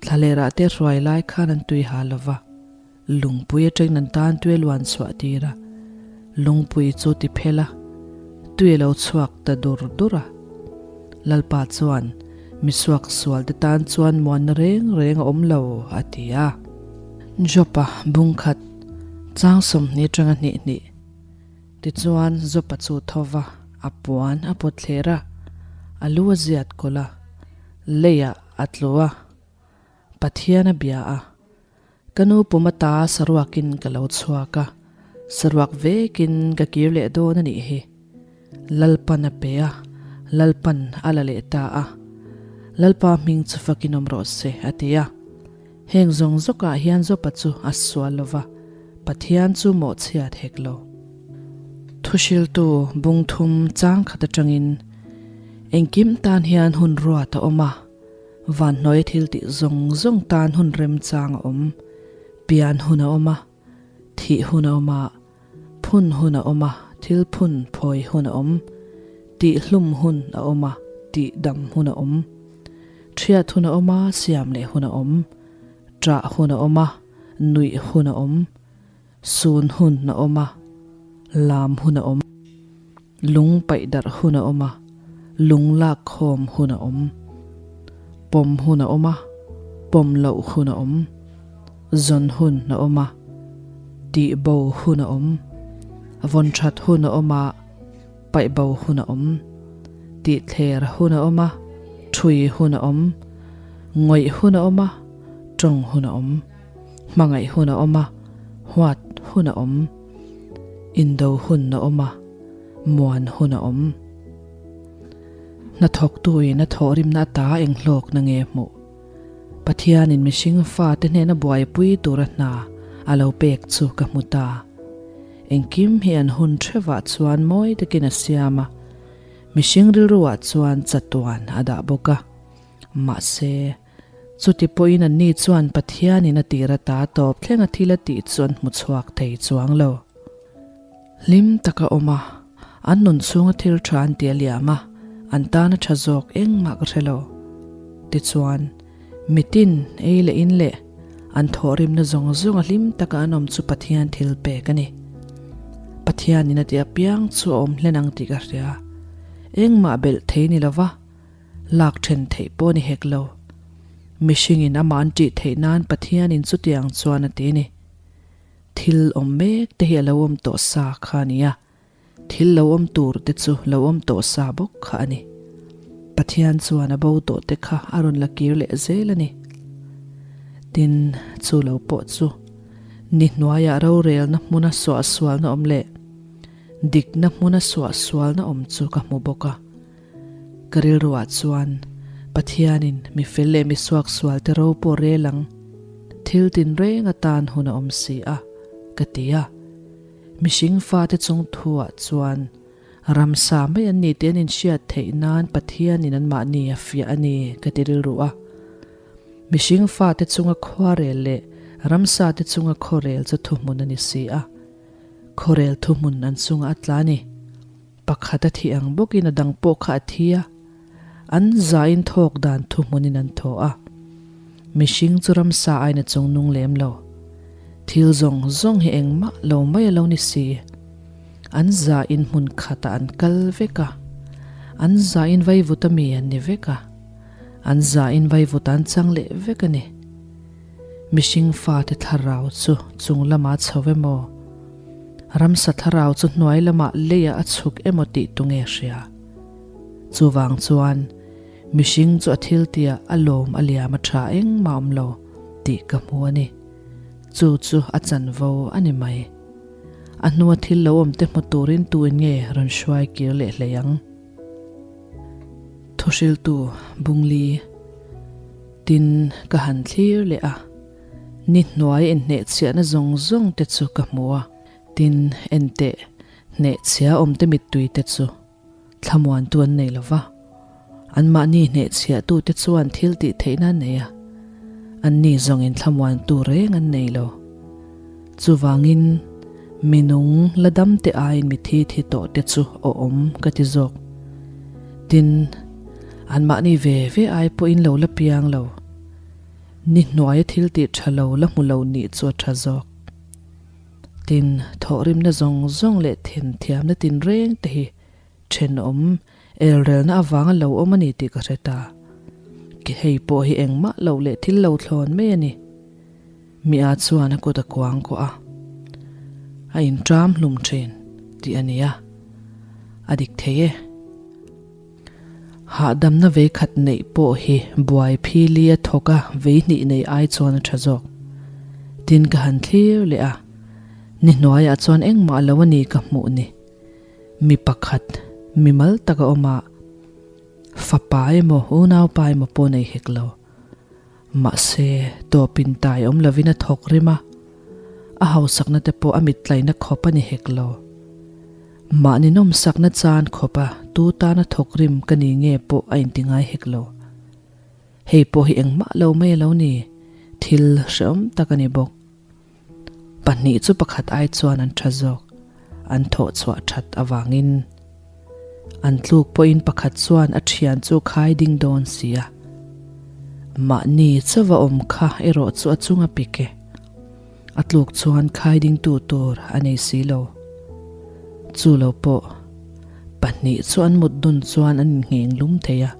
Thlalerah te hruai lai khan an tui ha lo va, lungpui atangin an tan tui a luan chhuah tir a, lungpui chu ti phel a, tui a lo chhuak ta dur dur a. Lalpa chuan, Misuak sual te tan chuan muanna reng reng a awm lo, a ti a. Jopa bungkhat chang 20 atanga hnih hnih. Tichuan Jopa chu tho va, a puan a pawt thler a, a lu a ziat kawlh a, leiah a tlu a, Pathian a bia a, Ka nu pum ata saruakin ka lo chhuak a, saruak vekin ka kir leh dawn a nih hi. Lalpan a pe a, Lalpan a la leh ta a, Lalpa hming chu fakin awm rawh se, a ti a. Heng zawng zawkah hian Jopa chu a sual lo va, Pathian chu mawhchhiat hek lo. Thuhriltu bung thum chang khat atangin engkim tan hian hun ruat a awm a, vanhnuaia thil tih zawng zawng tan hun remchang a awm, pian hun a awm a, thih hun a awm a, phun hun a awm a, thil phun phawi hun a awm, tih hlum hun a awm a, tih dam hun a awm, ṭhiat hun a awm a, siam leh hun a awm, ṭah hun a awm a, nuih hun a awm, sun hun a awm a, lam hun a awm, lung paih darh hun a awm a, lung lak khawm hun a awm, pawm hun a awm a, pawm loh hun a awm. Zawn hun a awm a, tih bo hun a awm, vawn that hun a awm a, paih bo hun a awm, tih thler hun a awm a, thui hun a awm, ngawih hun a awm a, tawng hun a awm, hmangaih hun a awm a, huat hun a awm, indo hun a awm a, muan hun a awm. Hnathawktuin a thawhrimna ata enghlawkna nge hmuh? Pathianin mihring fate hnena buaipui tura hna a lo pek chu ka hmu ta. Engkim hi an hun thevah chuan mawi takin a siam a, mihring rilruah chuan chatuan a dah bawk a. Mahse, chuti pawhin anni chuan Pathianin a tir ata tawp thlenga thil a tih chu an hmu chhuak thei chuang lo. Hlim taka awm a, an nun chhunga thil tha an ti a liam a, an tana tha zawk engmah ka hre lo. Tichuan, mitin ei leh in leh an thawhrimna zawng zawnga hlim taka an awm chu Pathian thil pek a ni. Pathianin a ti apiang chu a awm hlen ang tih ka hria. Engmah belh thei ni lova, lak then theih pawh ni hek lo. Mihringin amah an tih theih nan Pathianin chutiang chuan a ti a ni. Thil awm mek te hi a lo awm tawh sa kha a ni a, thil lo awm tur te chu lo awm tawh sa bawk kha a ni. Pathian chuan a bo tawh te kha a rawn la kir leh zel a ni. Tin, chu lo pawh chu ni hnuaiah rorelna hmuna suahsualna awm leh dikna hmuna suahsualna awm chu ka hmu bawk a. Ka rilruah chuan Pathianin mi fel leh mi suaksual te ro pawh rel ang, thil tinreng atan hun a awm si a, ka ti a. Mihring fate chung thuah chuan ramsa mai an ni tih an inhriat theih nan Pathianin anmahni a fiah a ni ka ti rilru a. Mihring fate chunga khuarel leh ramsa te chunga khawrel chu thuhmun a ni si a. Khawrel thuhmun an chungah a tla a ni. Pakhat a thih ang bawkin a dang pawh kha a thi a, an zain thawk dan thuhmunin an thaw a. Mihring chu ramsa aiin a chung nung lem lo. Thil zawng zawng hi engmah lo mai a lo ni si. An zain hmun khatah an kal vek a, an zain vaivut a mi an ni vek a, an zain vaivut an chang leh vek a ni. Mihring fate thlarau chu chung lamah a chho emaw? Ramsa thlarau chu hnuai lamah leiah a chhuk emaw tih tu nge hria? Chuvang chuan mihring chu a thil tiah a lawm a liam a tha engmah awm lo tih ka hmu a ni. Chu chu a chanvo a ni mai. A hnua thil lo awm te hmu turin tuin nge rawn hruai kir leh hlei ang? Thuhriltu Bungli Tin ka han thlir leh a. Ni hnuai inhnehchhiahna zawng zawng te chu ka hmu a, tin enteh hnehchhia awmte mittui te chu thlamuantu an nei lo va, anmahni hnehchhiahtute chuan thil tih theihna an nei a, anni zawngin thlamuantu reng an nei lo. Chuvangin mi nung la damte aiin mi thi thi tawh te chu awm ka ti zawk. Tin, anmahni ve ve ai pawhin lo la piang lo. Ni hnuaia thil tih tha lo la hmu lo nih chu a tha zawk. Tin, thawhrimna zawng zawng leh thenthiamna tinreng te hi thenawm elrelna avanga lo awm a ni tih ka hre ta. Ke hei pawh hi engmah loh leh thil lo thlawn mai a ni. Mi a chuan a kut a kuang kuah a, a inṭam hlum thin tih a ni a, a dik thei e. Hahdamna vei khat neih pawh hi buai phili a thawk a vei hnih nei ai chuan a tha zawk. Tin ka han thlir leh a, ni hnuaiah chuan engmah lo a ni ka hmuh ni. Mi pakhat, mi mal tak a awm a, fapa emaw unaupa emaw pawh nei hek lo. Mahse, tawpin tai awm lovin a thawk rim a, a hausakna te pawh a mittlaina khawp a ni hek lo. Mahni nawmsakna chan khawpa tu tana thawk rim ka ni nge pawh a inti ngai hek lo. Hei pawh hi engmah lo mai a lo ni, thil hrehawm tak a ni bawk. Pahnih chu pakhat ai chuan an tha zawk, an thawh chhuah that avangin. An tluk pawhin pakhat chuan a thian chu khai ding dawn si a. Mahni chauva awm kha erawh chu a chung a pik e. A tluk chuan khai dingtu tur a nei si lo. Chu lo pawh, pahnih chu an mut dun chuan an inngheng lum thei a.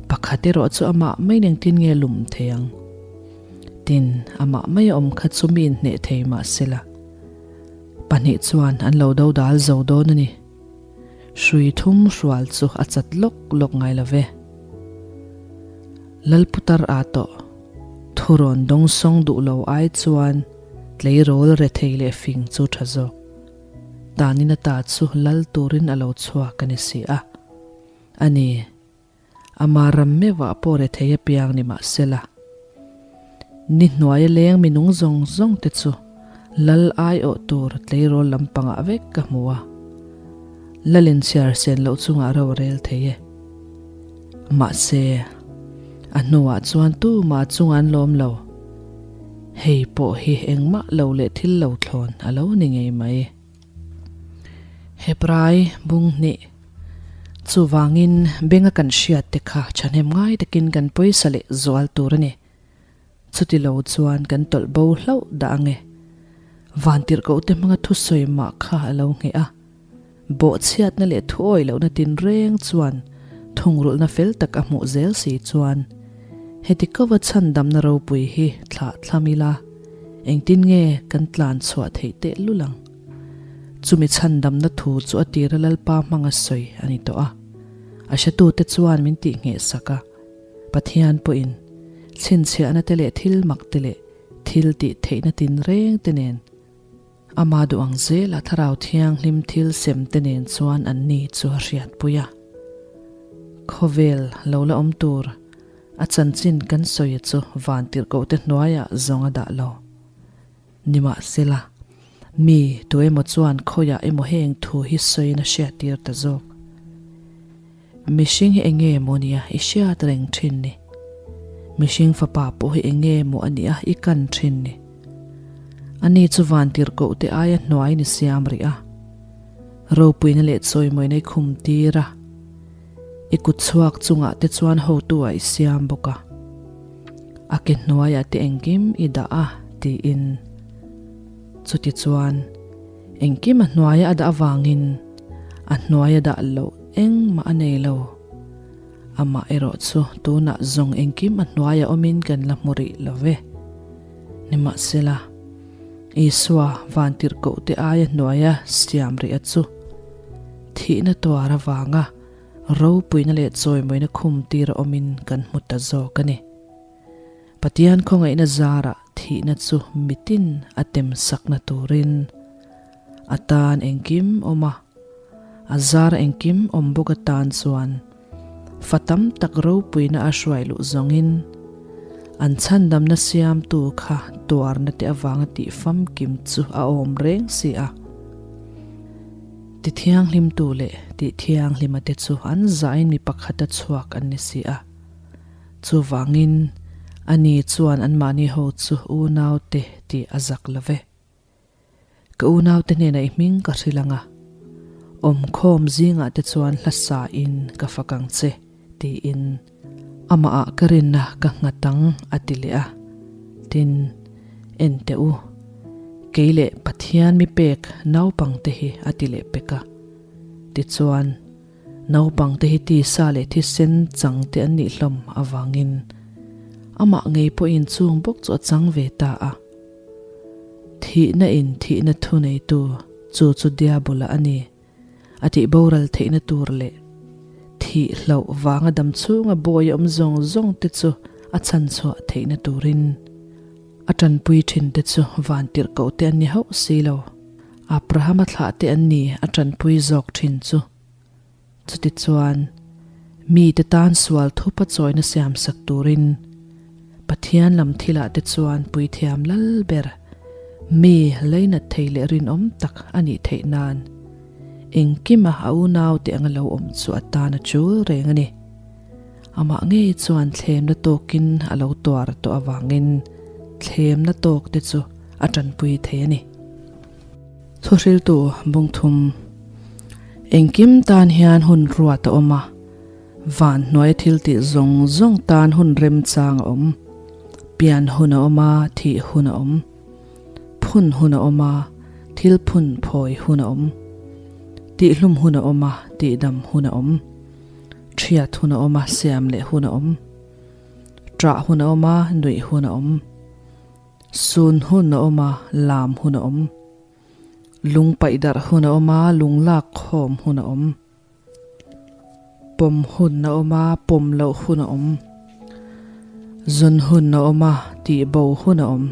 Pakhat erawh chu amah mai engtin nge lum thei ang? Tin, amah mai a awm kha chu mi inhneh thei mah sela. Pahnih chuan an lo do dal zo dawn a ni. Hrui thum hrual chu a chat lawk lawk ngai lo ve. Lalputar a tawh. Thurawn dawngsawng duh lo ai chuan tleirawl rethei leh fing chu tha zawk. Tanin ata chu lal turin a lo chhuak a ni si a. A ni. Ama ram meuhah pawh rethei apiang ni mah sela. Ni hnuaia leng minung zawng zawng te chu lal aiawh tur tleirawl lampangah vek ka hmu a. Lal inchhiar sen loh chungah ro a rel thei e. Mahse, a hnuah chuan tumah chungah an lawm lo. Hei pawh hi engmah lo leh thil lo thlawn a lo ni ngei mai. Hebrai bung hnih Chuvangin benga kan hriat te kha thahnem ngai takin kan pawisa leh zual tur a ni. Chuti lo chuan kan tawlh bo hlauh dah ang e. Vantirhkohte hmanga thusawi mah kha a lo ngheh a. Bawhchhiatna leh thuawi lohna tinreng chuan thungrulhna fel tak a hmuh zel si chuan heti kova chhandamna ropui hi thlah thlam ila engtin nge kan tlan chhuah theih tehlul ang? Chumi chhandamna thu chu a tira Lalpa hmanga sawi a ni tawh a. A hretute chuan min tihngheh sak a, Pathian pawhin chhinchhiahna te leh thil mak te leh thil tih theihna tinreng te nen Ama duh ang zela Thlarau Thianghlim thil sem te nen chuan an ni chu a hriatpui a. Khawvel lo la awm tur a chanchin kan sawi chu vantirhkoh te hnuaiah zawng a dah lo. Nimahsela, mi tu emaw chuan khawiah emaw heng thu hi sawiin a hriattir ta zawk. Mihring hi enge maw nia i hriat reng thin ni? Mihring fapa pawh hi enge maw a nia i kan thin ni? Ani chu vantirhkoh te aia hnuai ni siam rih a, ropuina leh chawimawina i khum tir a, i kut chhuak chungah te chuan hotu ah i siam bawk a, a ke hnuaiah te engkim i dah a tiin. Chutichuan, engkim a hnuaia a dah avangin a hnuaia dah loh engmah a nei lo. Amah erawh chu tunah zawng engkim a hnuaia awmin kan la hmu rih lo ve. Nimahsela, Isua vantirhkohte aia hnuaia siam rih a chu thihna tuar avanga ropuina leh chawimawina khum tir a awmin kan hmu ta zawk a ni. Pathian khawngaihna zarah thihna chu mitin a tem sakna turin a tan engkim awm a, a zar engkim awm bawk atan chuan fa tam tak ropuina a hruai luh zawngin an chhandamna siamtu kha tuarna te avanga tih famkim chu a awm reng si a. Ti thianghlimtu leh tih thianghlima te chu an zahin mi pakhata chhuak an ni si a. Chuvangin, ani chuan anmahni ho chu unaute tih a zak lo ve. Ka unaute hnenah i hming ka hrilh ang a, awmkhawm zingah te chuan hla sain ka fak ang che, tiin amahah ka rinna ka nghat ang a ti leh a. Tin, en teh u, kei leh Pathian mi pek naupangte hi a ti leh pek a. Tichuan, Naupang te hi tisa leh thisen chang te an nih hlawm avangin amah ngei pawhin chung bawk chu a chang ve ta a. Thihna in thihna thu neitu chu chu Diabola a ni a tih boral theihna tur leh thih hlauh vanga dam chhunga bawi awm zawng zawng te chu a chhanchhuah theihna turin a tanpui thin te chu vantirhkoh te an ni hauh si lo. Abrahama thlah te an ni a tanpui zawk thin chu. Chutichuan, mite tan sual thupa chawina siamsak turin Pathian lam thilah te chuan puithiam lal ber, mi leinat thei leh rinawm tak a nih theih nan engkima a unaute anga lo awm chu a tan a chul reng a ni. Amah ngei chuan thlemna tawkin a lo tuar tawh avangin thlemna tawk te chu a tanpui thei a ni. Thuhriltu bungthum engkim tan hian hun ruat a awm a, van hnuaia thil tih zawng zawng tan hun remchang a awm. Pian hun a awm a, thih hun a awm. Phun hun a awm a, thil phun phawi hun a awm. Tihhlum hun a awm a, tihdam hun a awm. Thiat hun a awm a, siam leh hun a awm. Ṭah hun a awm a, nuih hun a awm. Sun hun a awm a, lam hun a awm. Lung paih darh hun a awm a, lung lak khawm hun a awm. Pawm hun a awm a, pawm loh hun a awm. Zun hun a awm a, tih bo hun a awm.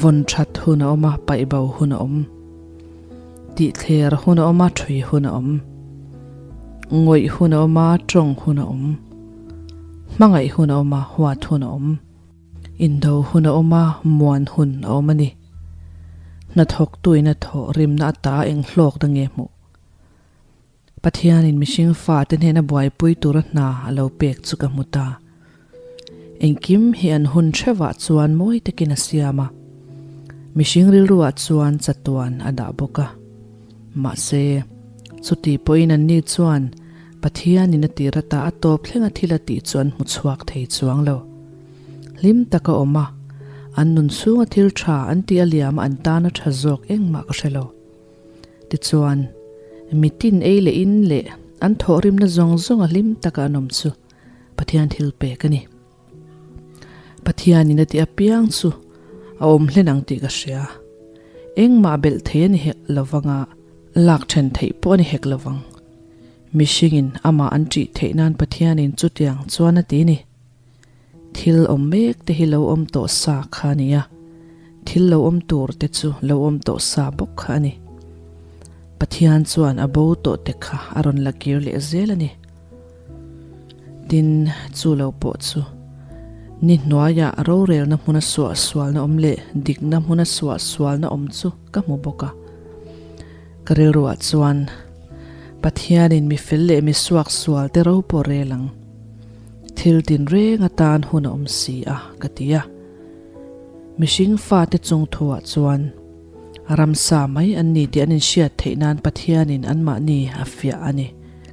Vawn that hun a awm a, paih bo hun a awm. Tih thler hun a awm a, thui hun a awm. Ngawih hun a awm a, tawng hun a awm. Hmangaih hun a awm a, huat hun a awm. Indo hun a awm a, muan hun a awm a ni. Hnathawktuin a thawh rimna ata eng hlawkna nge hmuh? Pathianin mihring fate hnena buaipui tura hna a lo pek chu ka hmu ta. Engkim hi an hun hrevah chuan mawi takin a siam a, mihring rilruah chuan chatuan a dah bawk a. Mahse, chuti pawhin anni chuan Pathianin a tir ata a tawp thlenga thil a tih chu an hmu chhuak thei chuang lo. Hlim taka awm a, an nun chhunga thil tha an tih a liam a an tana tha zawk engmah ka hre lo. Tichuan, mitin ei leh in leh an thawhrimna zawng zawnga hlim taka an awm chu Pathian thil pek a ni. Pathianin a tih apiang chu a awm hlen ang tih ka hria. Engmah belh thei a ni hek lovang a, lak then theih pawh a ni hek lovang. Mihringin amah an ṭih theih nan Pathianin chutiang chuan a ti ni. Thil awm mek te hi lo awm tawh sa kha a ni a, thil lo awm tur te chu lo awm tawh sa bawk kha a ni. Pathian chuan a bo tawh te kha a rawn la kir leh zel a ni. Tin, chu lo pawh chu ni hnuaiah rorelna hmuna suah sualna awm leh dikna hmuna suah sualna awm chu ka hmu bawk a. Ka rilruah chuan Pathianin mi fel leh mi suak sual te ro pawh rel ang. Thil tinreng atan hun a awm si a, ka ti a. Mihring fate chung thuah chuan ramsa mai an ni tih an inhriat theih nan Pathianin anmahni a fiah a ni,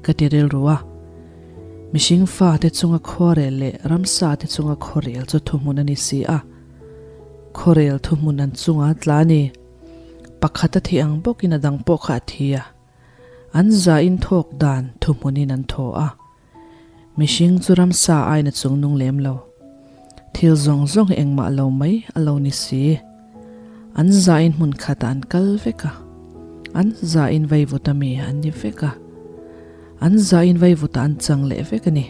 ka ti rilru a. Mihring fate chunga khuarel leh ramsate chunga khuarel chu thuhmun a ni si a. Khuarel thuhmun an chunga tla a ni. Pakhat a thih ang bawkin a dang pawh kha a thi a. An zain thawk dan thuhmunin an thaw a. Mihring chu ramsa aiin a chung nung lem lo. Thil zawng zawng hi engmah lo mai a lo ni si. An zain hmun khatah an kal vek a. An zain vaivuta mi an ni vek a. An zain vaivuta an chang leh vek a ni.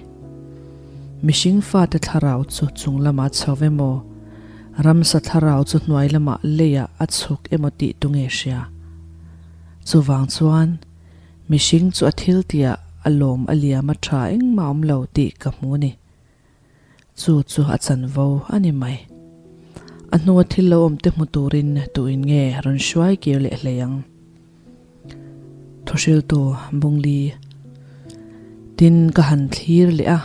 Mihring fate thlarau chu chung lamah a chho emaw, ramsa thlarau chu hnuai lamah leiah a chhuk emaw tih tu nge hria? Chuvang chuan Mihring chu a thil tihah a lawm a liam a tha engmah awm lo tih ka hmu a ni. Chu chu a chanvo a ni mai. A hnunga thil lo awm te hmu turin tuin nge rawn hruai kir leh hlei ang? Thuhriltu Bungli Tin ka han thlir leh a,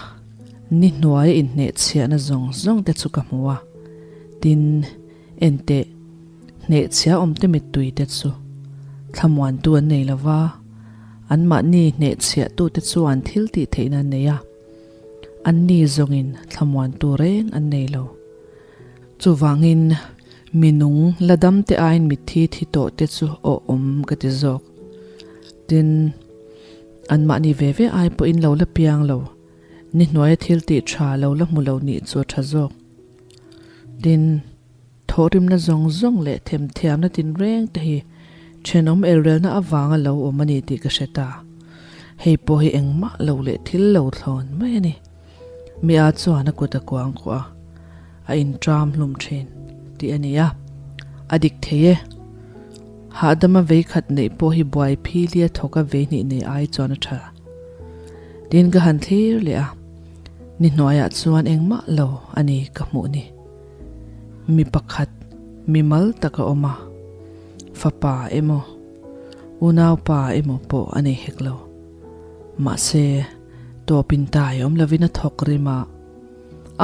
ni hnuaia inhnehchhiahna zawng zawng te chu ka hmu a. Tin, Enteh, hnehchhia awmte mittui te chu thlamuantu an nei lova, anmahni hnehchhiahtute chuan thil tih theihna an nei a, anni zawngin thlamuantu reng an nei lo. Chuvangin, mi nung la damte aiin mitthi thi tawh te chu awh-awm ka ti zawk. Tin, anmahni ve ve ai pawhin lo la piang lo, ni hnuaia thil tih tha lo la hmu lo nih chu a tha zawk. Tin, thawhrimna zawng zawng leh themthiamna tinreng te hi thenawm elrelna avanga lo awm a ni tih ka hre ta. Hei pawh hi engmah lo leh thil lo thlawn mai a ni. Mi a chuan a kut a kuang kuah a, a intram hlum thin tih a ni a, a dik thei e. Hahdama vei khat neih pawh hi buai philia thawka vei hnih nei ai chuan a tha. Tin ka han thlir leh a. Ni hnuaiah chuan engmah lo a ni ka hmuh ni. Mi pakhat mi mal tak a awm a, fapa emaw, unaupa emaw pawh a nei hek lo. Mahse, tawpin tai awm lovin a thawk rim a,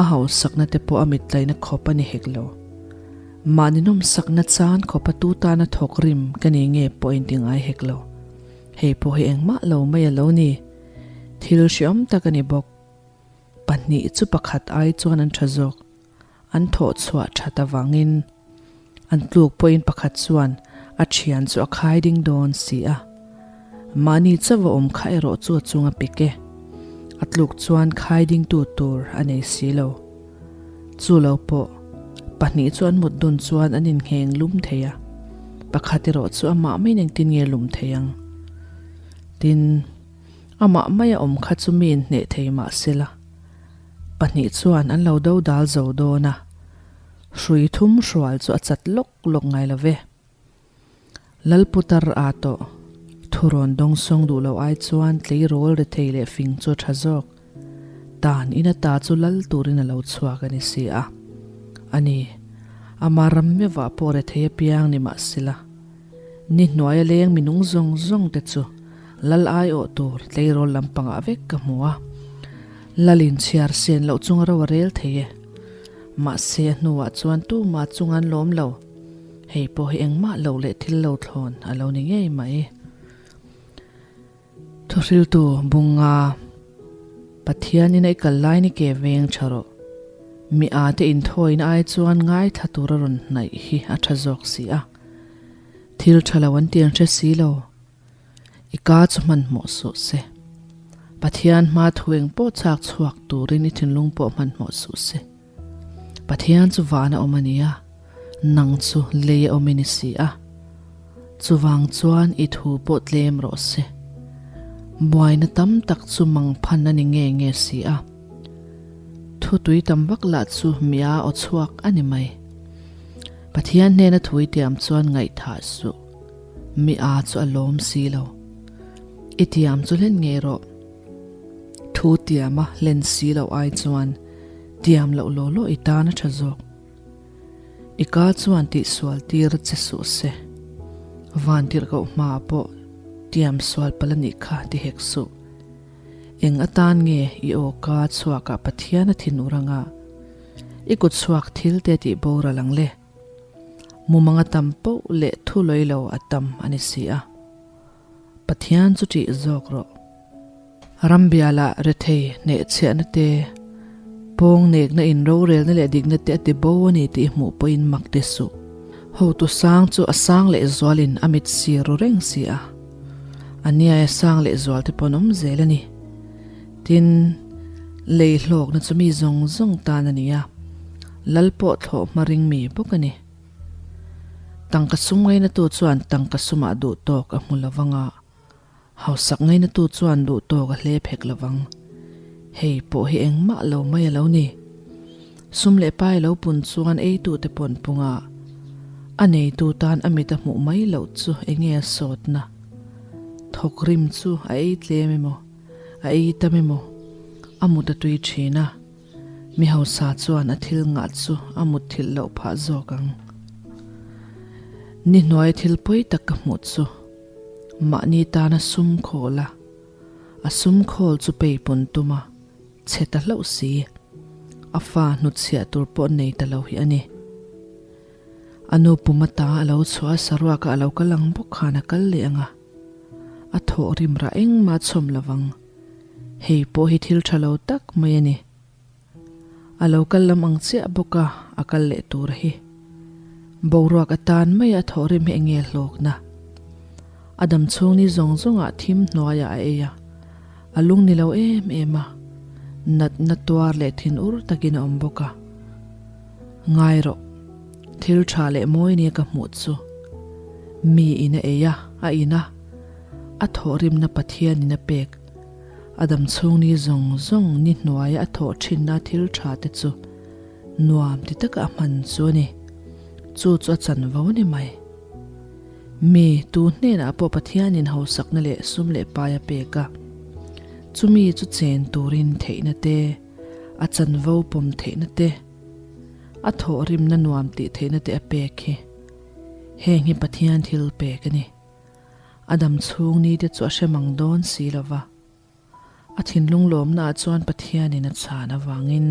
a hausakna te pawh a mitlaina khawp a ni hek lo. Mahni nawmsakna chan khawpa tu tana thawk rim ka ni nge pawh a inti ngai hek lo. Hei pawh hi engmah lo mai a lo ni. Thil hreawm tak a ni bawk. Pahnih chu pakhat ai chuan an tha zawk. An thawh chhuah that avangin an tluk pawhin pakhat chuan a thian chu a khai ding dawn si a. Mahni chauh a awm kha erawh chu a chung a pik e. A tluk chuan khai dingtu tur a nei si lo. Chu lo pawh pahnih chu an mut dun chuan an inngheng lum thei a. Pakhat erawh chu amah maiin engtin nge lum thei ang? Tin, amah maia awm kha chu mi inhneh thei mah sela, pahnih chuan an lo do dal zo dawn a, hrui thum hrual chu a chat lawk lawk ngai lo ve. Lalputar a tawh, thurawn dawngsawng duh loh ai chuan tleirawl rethei leh fing chu a tha zawk. Dan in ata chu lal turin a lo chhuak a ni si a. A ni, ama ram meuhah pawh rethei apiang ni mah sela. Ni hnuaia leng minung zawng zawng te chu lal aiawh tur tleirawl lampangah vek ka hmu a. Lal in chhiar sen loh chunga ro a rel thei e. Mahse a hnuah chuan tumah chung an lawm lo. Hei pawh hi engmah lo leh thil lo thlawn a lo ni ngei mai. Thuhriltu Bunga, Pathianin a i kal lai ni ke veng tha rawh. Mi a te inthawina ai chuan ngaithla tur a rawn hnaih hi a tha zawk si a. Thil tha lo an tiang hre si lo. I ka chu hmanhmawh suh se. Pathian hma thu eng pawh chak chhuak turin i thinlung pawh hmanhmawh suh se. Pathian chu van a awm a nia, nang chu lei a awm i ni si a. Chuvang chuan i thu pawh tlem rawh se. Buaina tam tak chu mang phan a ni nge nge si a. Thu tui tam vak lah chu mia aw chhuak a ni mai. Pathian hnena thui tiam chuan ngaihthah suh. Mi a chu a lawm si lo. I tiam chu hlen ngei rawh. Thu tiama hlen si loh ai chuan tiam loh law law i tan a tha zawk. I ka chuan tihsual tir che suh se. Van tirhkoh hmaah pawh tiam sual palh a nih kha ti hek suh. Eng atan nge i aw ka chhuakah Pathian a thinur anga i kut chhuak thil te tih boral ang le? Mumang a tam poh leh thu lawi lo a tam a ni si a. Pathian chu ṭih zawk rawh. Rambialah rethei hnehchhiahna te, pawng nekna in rorelna leh dikna te a ti bo a ni tih hmuh pawhin mak ti suh. Hotu sang chu a sang leh zualin a mit sir ru reng si a. A niaia sang leh zual te pawh an awm zel a ni. Tin, lei hlawkna chu mi zawng zawng tan a ni a, lal pawh thlawh hma ring mi bawk a ni. Tangka sum ngainatu chuan tangka sumah duh tawk a hmu lo vang a, hausak ngainatu chuan duh tawk a hlep hek lo vang. Hei pawh hi engmah lo mai a lo ni. Sum leh pai lo pun chuan eitute pawn punga a neitu tan a mit a hmuh mai loh chu enge a sawtna? Thawk rim chu a ei tlem emaw, a ei tam emaw, a mut a tui thin a. Mi hausa chuan a thil ngah chu a mutthilh loh phah zawk ang. Ni hnuai thil pawi tak ka hmuh chu mahni tana sum khawl a, a sum khawl chu peipun tum a, chhe ta hlauh si. A fa hnutchhiah tur pawh nei ta lo hi a ni. A nu pum ata a lo chhuah a, saruakah a lo kal ang bawk khan a kal leh ang a, a thawh rim rah engmah a chhawm lo vang. Hei pawh hi thil tha lo tak mai a ni. A lo kal lam ang chiah bawk a, a kal leh tur hi. Boruak atan mai a thawhrim hi enge hlawkna? A dam chhung ni zawng zawngah thim hnuaiah a ei a, a lung ni lo em em a, natna tuar leh thin ur takin a awm bawk a. Ngai rawh, thil tha leh mawi nia ka hmuh chu. Mi in a ei a, a in a. A thawhrimna Pathianin a pek. A dam chhung ni zawng zawng ni hnuaia a thawh thinna thil tha te chu nuam ti taka a hman chu a ni. Chu chu a chanvo a ni mai. Mi tu hnenah pawh Pathianin hausakna leh sum leh pai a pek a. Chumi chu chen turin theihna te, a chanvo pawm theihna te, a thawhrimna nuam tih theihna te a pek hi. Heng hi Pathian thil pek a ni. A dam chhung ni te chu a hre mang dawn si lo va. A thinlung lawmnaah chuan Pathianin a chhan avangin.